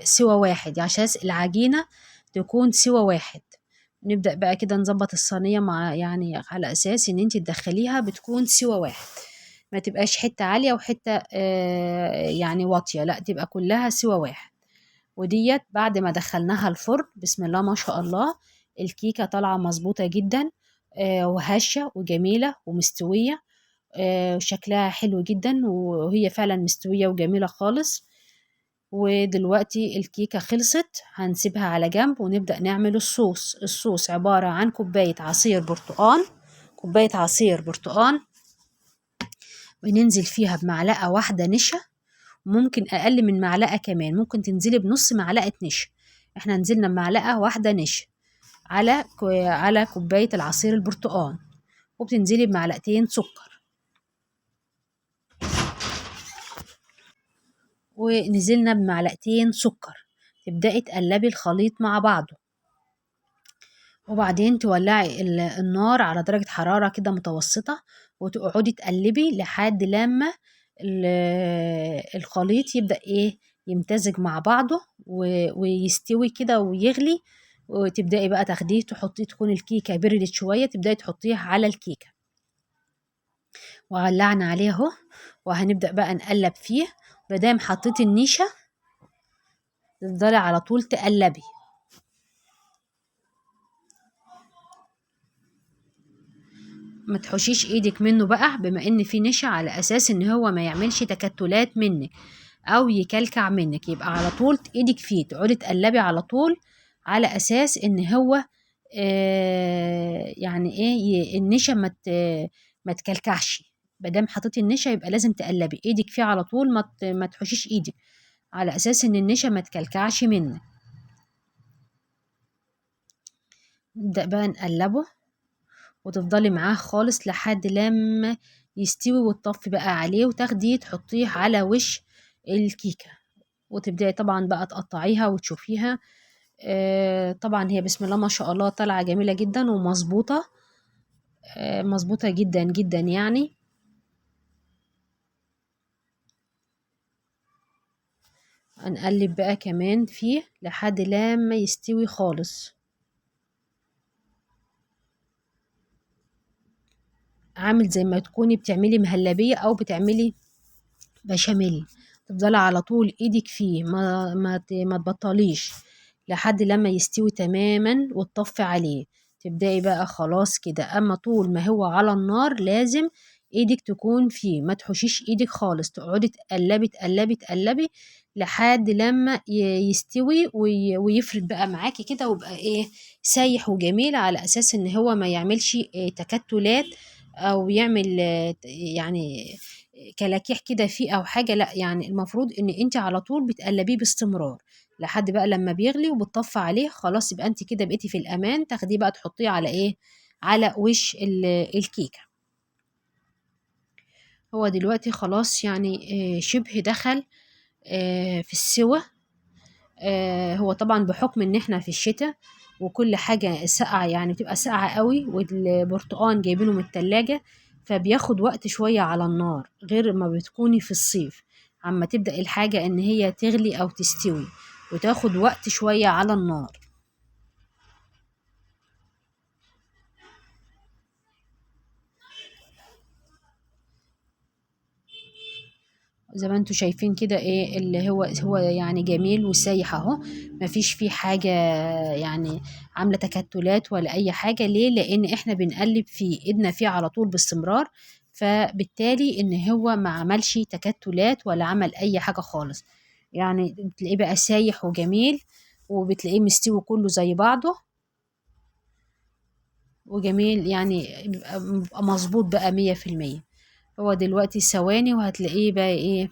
سوى واحد، يعني عشان العجينة تكون سوى واحد. نبدأ بقى كده نظبط الصينية مع يعني على أساس إن انتي تدخليها بتكون سوى واحد، ما تبقاش حتة عالية وحتة يعني واطية، لا تبقى كلها سوى واحد. وديت بعد ما دخلناها الفرن بسم الله ما شاء الله الكيكة طالعة مظبوطة جدا، وهشة وجميلة ومستوية، وشكلها حلو جدا، وهي فعلا مستوية وجميلة خالص. ودلوقتي الكيكة خلصت، هنسيبها على جنب ونبدأ نعمل الصوص. الصوص عبارة عن كوباية عصير برتقان، كوباية عصير برتقان بننزل فيها بمعلقة واحدة نشا، ممكن أقل من معلقة كمان، ممكن تنزلي بنص معلقة نشا. احنا نزلنا بمعلقة واحدة نشا على كوباية العصير البرتقان، وبتنزلي بمعلقتين سكر. ونزلنا بمعلقتين سكر، تبدأي تقلبي الخليط مع بعضه، وبعدين تولعي النار على درجة حرارة كده متوسطة، وتقعدي تقلبي لحد لما الخليط يبدأ يمتزج مع بعضه ويستوي كده ويغلي. وتبدأي بقى تاخديه تحطيه، تكون الكيكة بردت شوية تبدأي تحطيها على الكيكة. وولعنا عليه اهو، وهنبدأ بقى نقلب فيه. مادام حطيتي النشا تفضلي على طول تقلبي، ما تحوشيش ايدك منه بقى، بما ان في نشا، على اساس ان هو ما يعملش تكتلات منك او يكلكع منك، يبقى على طول ايدك فيه، تقعدي تقلبي على طول على اساس ان هو يعني ايه النشا ما تكلكعش. مادام حطيتي النشا يبقى لازم تقلبي ايدك فيه على طول، ما تحوشيش ايدك، على اساس ان النشا ما تكلكعش منك. نبدأ بقى نقلبه، وتفضلي معاه خالص لحد لما يستوي، وتطفي بقى عليه وتاخديه تحطيه على وش الكيكة، وتبدأي طبعا بقى تقطعيها وتشوفيها. طبعا هي بسم الله ما شاء الله طالعة جميلة جدا ومظبوطة، مظبوطة جدا جدا يعني. هنقلب بقى كمان فيه لحد لما يستوي خالص، عامل زي ما تكوني بتعملي مهلبية او بتعملي بشاميل، تفضلي على طول ايدك فيه، ما تبطليش لحد لما يستوي تماما وتطفي عليه. تبدأي بقى خلاص كده. اما طول ما هو على النار لازم ايدك تكون فيه، ما تحوشيش ايدك خالص، تقعدي تقلبي تقلبي تقلبي لحد لما يستوي ويفرد بقى معاكي كده، ويبقى سايح وجميل، على اساس ان هو ما يعملش تكتلات او يعمل كلاكيح كده فيه او حاجه. لا، المفروض ان انت على طول بتقلبيه باستمرار لحد بقى لما بيغلي وبتطفي عليه خلاص، يبقى انت كده بقيتي في الامان. تاخديه بقى تحطيه على ايه؟ على وش الكيكه. هو دلوقتي خلاص شبه دخل في السوى. هو طبعا بحكم ان احنا في الشتاء وكل حاجة ساقعة، بتبقى ساقعة قوي، والبرتقان جايبينه من التلاجة، فبياخد وقت شوية على النار غير ما بتكوني في الصيف، عما تبدأ الحاجة ان هي تغلي او تستوي وتاخد وقت شوية على النار. زي ما انتوا شايفين كده ايه اللي هو جميل وسايح اهو، مفيش فيه حاجة عاملة تكتلات ولا اي حاجة. ليه؟ لان احنا بنقلب فيه ايدنا فيه على طول باستمرار، فبالتالي ان هو ما عملش تكتلات ولا عمل اي حاجة خالص. بتلاقيه بقى سايح وجميل، وبتلاقيه مستوي كله زي بعضه وجميل، بيبقى مظبوط بقى مية في المية. هو دلوقتي ثواني وهتلاقيه بقى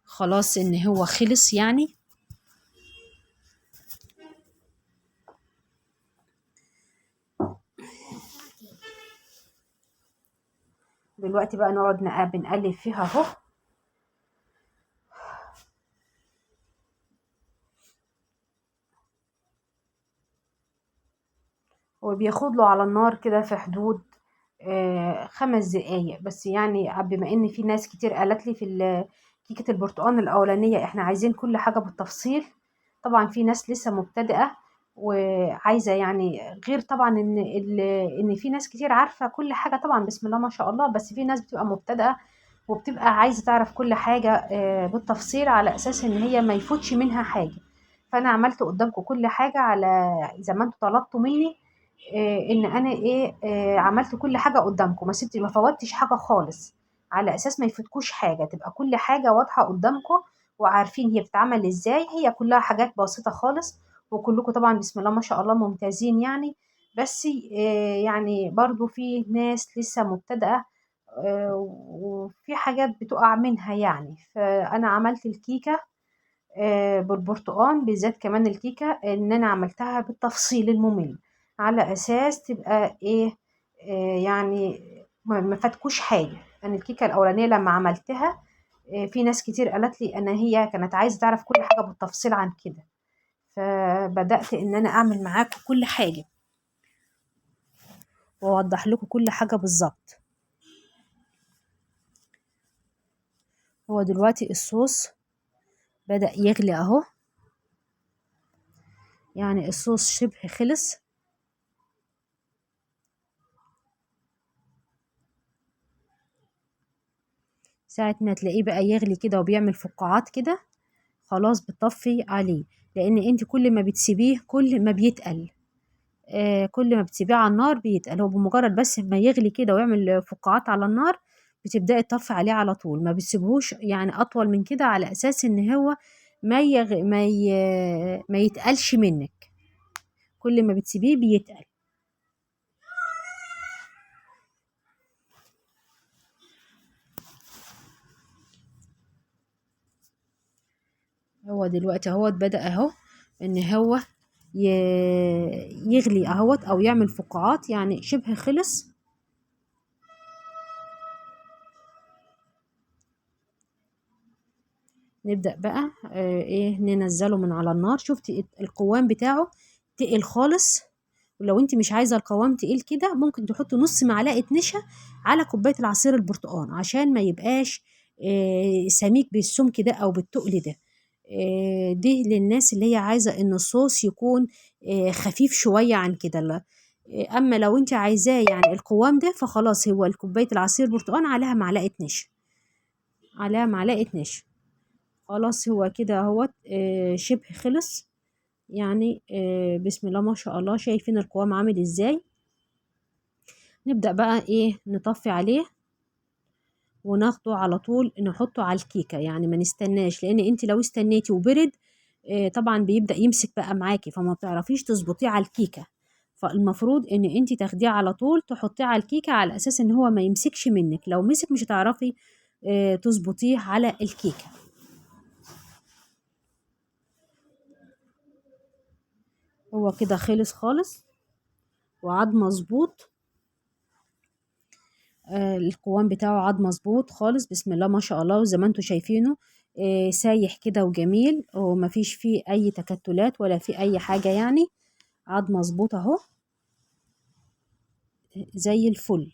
خلاص ان هو خلص. دلوقتي بقى نقعد بنقلب فيها اهو. وبياخد له على النار كده في حدود 5 دقايق بس. يعني بما ان في ناس كتير قالت لي في كيكة البرتقال الاولانية احنا عايزين كل حاجة بالتفصيل، طبعا في ناس لسه مبتدئة وعايزة يعني، غير طبعا ان في ناس كتير عارفة كل حاجة طبعا بسم الله ما شاء الله، بس في ناس بتبقى مبتدئة وبتبقى عايزة تعرف كل حاجة بالتفصيل على اساس ان هي ما يفوتش منها حاجة. فانا عملت قدامكم كل حاجة على زي ما انتوا طلبتوا مني، ان انا ايه، عملت كل حاجة قدامكم، ما فوتش حاجة خالص، على اساس ما يفوتكوش حاجة، تبقى كل حاجة واضحة قدامكم وعارفين هي بتتعمل ازاي. هي كلها حاجات بسيطة خالص، وكلكم طبعا بسم الله ما شاء الله ممتازين يعني، بس يعني برضو في ناس لسه مبتدئة، وفي حاجات بتقع منها يعني. فانا عملت الكيكه بالبرتقال بالذات، كمان الكيكه ان انا عملتها بالتفصيل الممل على اساس تبقى ايه، يعني ما فاتكوش حاجة. انا الكيكه الاولانية لما عملتها في ناس كتير قالت لي ان هي كانت عايزه تعرف كل حاجة بالتفصيل عن كده، فبدات ان انا اعمل معاكم كل حاجة واوضح لكم كل حاجة بالظبط. هو دلوقتي الصوص بدأ يغلي اهو، يعني الصوص شبه خلص. ساعة ما تلاقيه بقى يغلي كده وبيعمل فقاعات كده، خلاص بتطفي عليه، لان انت كل ما بتسيبيه كل ما بيتقل، كل ما بتسيبيه على النار بيتقل. هو بمجرد بس ما يغلي كده ويعمل فقاعات على النار بتبدأي تطفي عليه على طول، ما بتسيبهوش يعني اطول من كده، على اساس ان هو ما يتقلش منك، كل ما بتسيبيه بيتقل. هو دلوقتي اهوت بدأ اهو ان هو يغلي اهوت او يعمل فقاعات، يعني شبه خلص. نبدأ بقى ننزله من على النار. شفتي القوام بتاعه تقل خالص، ولو انت مش عايزه القوام تقيل كده ممكن تحطي نص معلقه نشا على كوباية العصير البرتقال عشان ما يبقاش سميك بالسمك ده او بالتقل ده. ده للناس اللي هي عايزه ان الصوص يكون خفيف شوية عن كده. اما لو انت عايزاه يعني القوام ده فخلاص هو الكوباية العصير البرتقال عليها معلقه نشا، عليها معلقه نشا. خلاص هو كده اهوت شبه خلص يعني، بسم الله ما شاء الله. شايفين القوام عامل ازاي؟ نبدأ بقى نطفي عليه وناخده على طول نحطه على الكيكة، يعني ما نستناش، لان انت لو استنيتي وبرد طبعا بيبدأ يمسك بقى معاكي، فما بتعرفيش تظبطيه على الكيكة. فالمفروض ان انت تاخديه على طول تحطيه على الكيكة على اساس ان هو ما يمسكش منك، لو مسك مش هتعرفي تظبطيه على الكيكة. هو كده خلص خالص وعاد مظبوط، القوام بتاعه عاد مظبوط خالص بسم الله ما شاء الله. وزي ما انتم شايفينه سايح كده وجميل، ومفيش فيه اي تكتلات ولا فيه اي حاجة، يعني عاد مظبوط اهو زي الفل.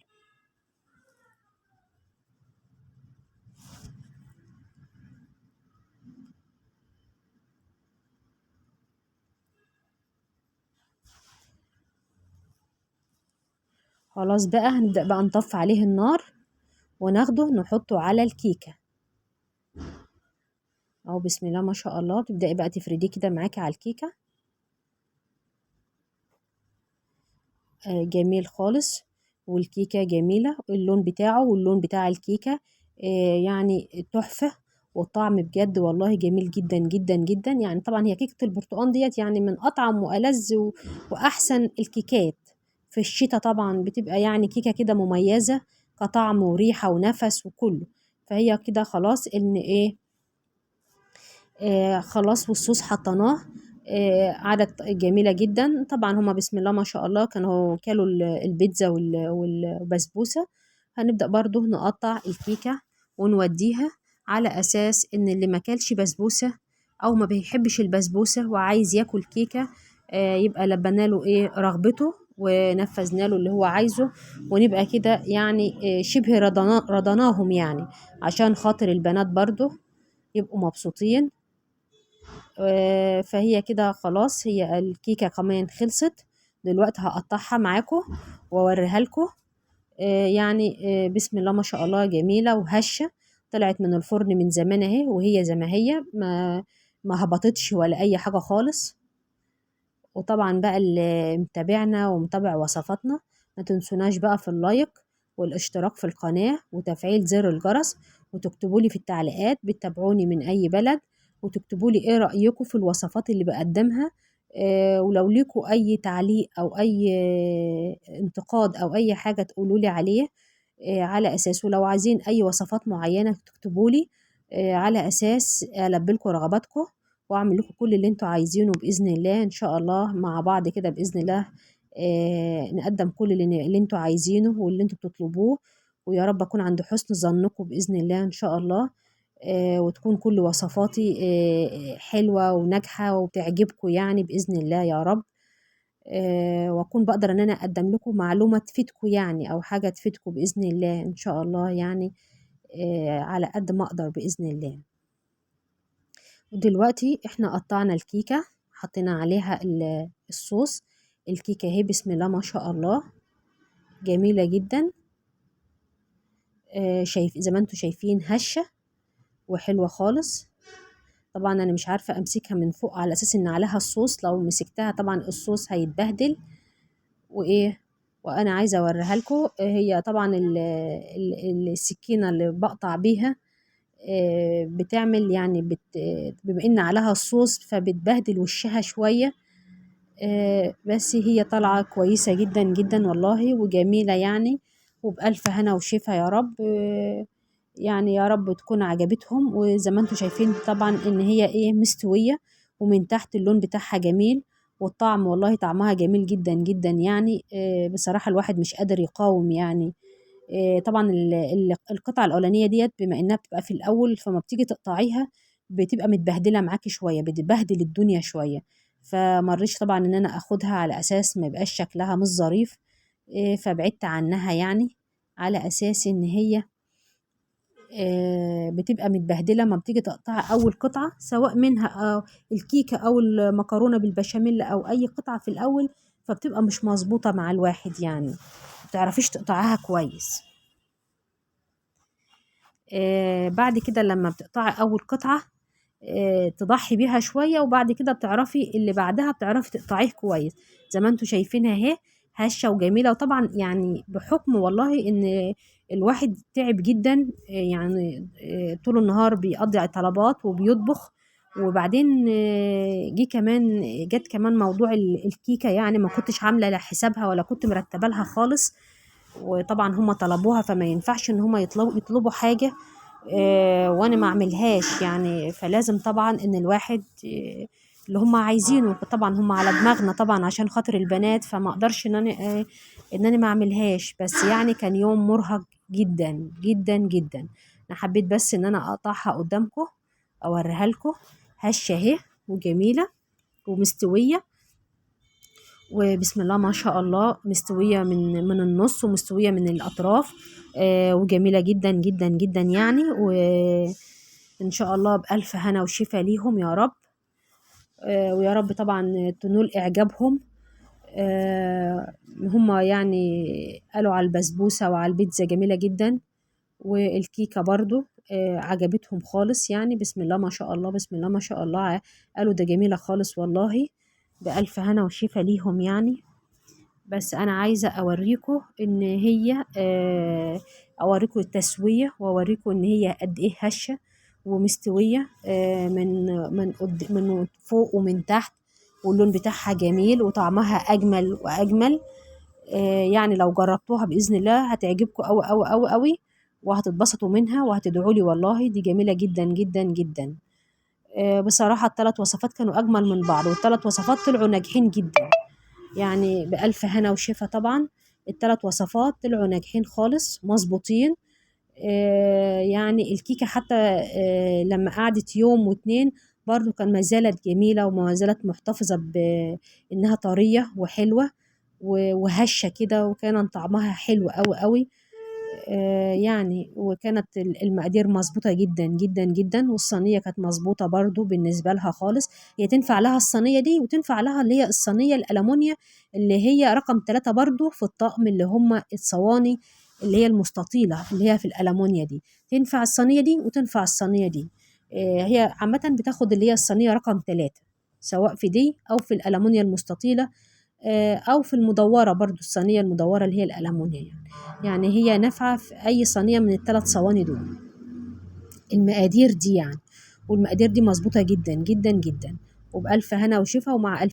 خلاص بقى هنبدأ بقى نطفي عليه النار وناخده نحطه على الكيكة اهو بسم الله ما شاء الله. تبدأي بقى تفرديه كده معاكي على الكيكة، جميل خالص، والكيكة جميلة، اللون بتاعه واللون بتاع الكيكة يعني تحفة، والطعم بجد والله جميل جدا جدا جدا. يعني طبعا هي كيكة البرتقال ديت يعني من أطعم وألذ وأحسن الكيكات في الشتاء، طبعا بتبقى يعني كيكة كده مميزة كطعم وريحة ونفس وكله. فهي كده خلاص ان ايه، خلاص والصوص حطيناه، عدد جميلة جدا. طبعا هما بسم الله ما شاء الله كانوا كلوا البيتزا والبسبوسة، هنبدأ برضو نقطع الكيكة ونوديها على أساس إن اللي ما كلش بسبوسة أو ما بيحبش البسبوسة وعايز ياكل كيكة يبقى لبينا له إيه رغبته ونفذنا له اللي هو عايزه، ونبقى كده يعني شبه رضناهم يعني، عشان خاطر البنات برضو يبقوا مبسوطين. فهي كده خلاص، هي الكيكة كمان خلصت. دلوقتي هقطعها معاكم واوريها لكم. يعني بسم الله ما شاء الله، جميلة وهشة، طلعت من الفرن من زمان اهي، وهي زي ما هي، ما هبطتش ولا اي حاجة خالص. وطبعا بقى اللي متابعنا ومتابع وصفاتنا ما تنسوناش بقى في اللايك والاشتراك في القناة وتفعيل زر الجرس، وتكتبوا لي في التعليقات بتتابعوني من اي بلد، وتكتبوا لي ايه رأيكم في الوصفات اللي بقدمها. ولو ليكوا اي تعليق او اي انتقاد او اي حاجة تقولوا لي عليه، على اساس، ولو عايزين اي وصفات معينة تكتبوا لي، على اساس البي لكم رغباتكم واعمل لكم كل اللي انتوا عايزينه باذن الله. ان شاء الله مع بعض كده باذن الله، نقدم كل اللي انتوا عايزينه واللي انتوا بتطلبوه، ويا رب اكون عند حسن ظنكم باذن الله ان شاء الله، وتكون كل وصفاتي حلوة وناجحة وتعجبكم يعني بإذن الله يا رب، وأكون بقدر إن أنا أقدم لكم معلومة تفيدكم يعني، أو حاجة تفيدكم بإذن الله إن شاء الله يعني، على قد ما أقدر بإذن الله. ودلوقتي إحنا قطعنا الكيكة، حطينا عليها الصوص. الكيكة اهي بسم الله ما شاء الله جميلة جدا، زي ما انتم شايفين هشة وحلوة خالص. طبعا انا مش عارفة امسكها من فوق على اساس ان عليها الصوص، لو مسكتها طبعا الصوص هيتبهدل. وانا عايزة اوريها لكم. هي طبعا السكينة اللي بقطع بيها، بتعمل يعني بما ان عليها الصوص فبتبهدل وشها شوية، بس هي طالعة كويسة جدا جدا والله وجميلة يعني، وبألف هنا وشفا يا رب. يعني يا رب تكون عجبتهم. وزي ما انتم شايفين طبعا ان هي مستوية، ومن تحت اللون بتاعها جميل، والطعم والله طعمها جميل جدا جدا يعني. بصراحة الواحد مش قادر يقاوم يعني. طبعا القطعة الأولانية ديت بما انها بتبقى في الأول، فما بتيجي تقطعيها بتبقى متبهدلة معاكي شوية، بتبهدل الدنيا شوية، فمريش طبعا ان انا اخدها على اساس ما يبقاش شكلها مش ظريف، فبعدت عنها يعني على اساس ان هي بتبقى متبهدلة ما بتيجي تقطعها أول قطعة، سواء منها الكيكة أو المكرونة بالبشاميل أو أي قطعة في الأول، فبتبقى مش مظبوطة مع الواحد يعني، ما بتعرفيش تقطعها كويس. بعد كده لما بتقطعي أول قطعة، تضحي بيها شوية، وبعد كده بتعرفي اللي بعدها بتعرفي تقطعيه كويس. زي ما انتوا شايفينها اهي هشة وجميلة. وطبعا بحكم والله ان الواحد تعب جدا، طول النهار بيقضي على الطلبات وبيطبخ، وبعدين، جت كمان موضوع الكيكة، ما كنتش عاملة لا حسابها ولا كنت مرتبة لها خالص، وطبعا هم طلبوها فما ينفعش ان هم يطلبوا حاجة، وانا ما اعملهاش يعني، فلازم طبعا ان الواحد، اللي هم عايزينه طبعا هم على دماغنا طبعا عشان خاطر البنات، فما اقدرش ان انا ما اعملهاش. بس كان يوم مرهق جدا جدا جدا. انا حبيت بس ان انا اقطعها قدامكم اوريها لكم. هشه اهي وجميله ومستويه، وبسم الله ما شاء الله مستويه من النص ومستويه من الاطراف، وجميله جدا جدا جدا يعني. وان شاء الله بالف هنا وشفا ليهم يا رب، ويا رب طبعا تنول اعجابهم. هم قالوا على البسبوسه وعلى البيتزا جميله جدا، والكيكه برضو، عجبتهم خالص بسم الله ما شاء الله، بسم الله ما شاء الله، قالوا ده جميله خالص والله، بألف هنا وشفا ليهم يعني. بس أنا عايزة أوريكم إن هي، أوريكم التسوية، وأوريكم إن هي قد إيه هشة ومستوية، من فوق ومن تحت، واللون بتاعها جميل وطعمها أجمل وأجمل. لو جربتوها بإذن الله هتعجبكم أوي أوي أوي أوي، وهتتبسطوا منها وهتدعوا لي والله، دي جميلة جدا جدا جدا. بصراحة الثلاث وصفات كانوا أجمل من بعض، والثلاث وصفات طلعوا ناجحين جدا بألف هنا وشفا طبعا. الثلاث وصفات طلعوا ناجحين خالص مظبوطين. يعني الكيكة حتى لما قعدت يوم واتنين برضو كان ما زالت جميلة وما زالت محتفظة بإنها طرية وحلوة وهشة كده، وكان طعمها حلو قوي قوي. يعني وكانت المقادير مظبوطة جدا جدا جدا، والصينية كانت مظبوطة برضو بالنسبة لها خالص. هي تنفع لها الصينية دي، وتنفع لها اللي هي الصينية الألمونيا اللي هي رقم 3 برضو في الطقم، اللي هم الصواني اللي هي المستطيلة اللي هي في الألمونيا دي، تنفع الصينية دي وتنفع الصينية دي. هي عامة بتاخد اللي هي الصينية رقم 3 سواء في دي أو في الألمونيا المستطيلة، أو في المدورة برضو، الصينية المدورة اللي هي الألمونيا. يعني هي نافعة في أي صينية من الثلاث صواني دول. المقادير دي يعني، والمقادير دي مظبوطة جدا جدا جدا، وبألف هنا وشفا ومع ألف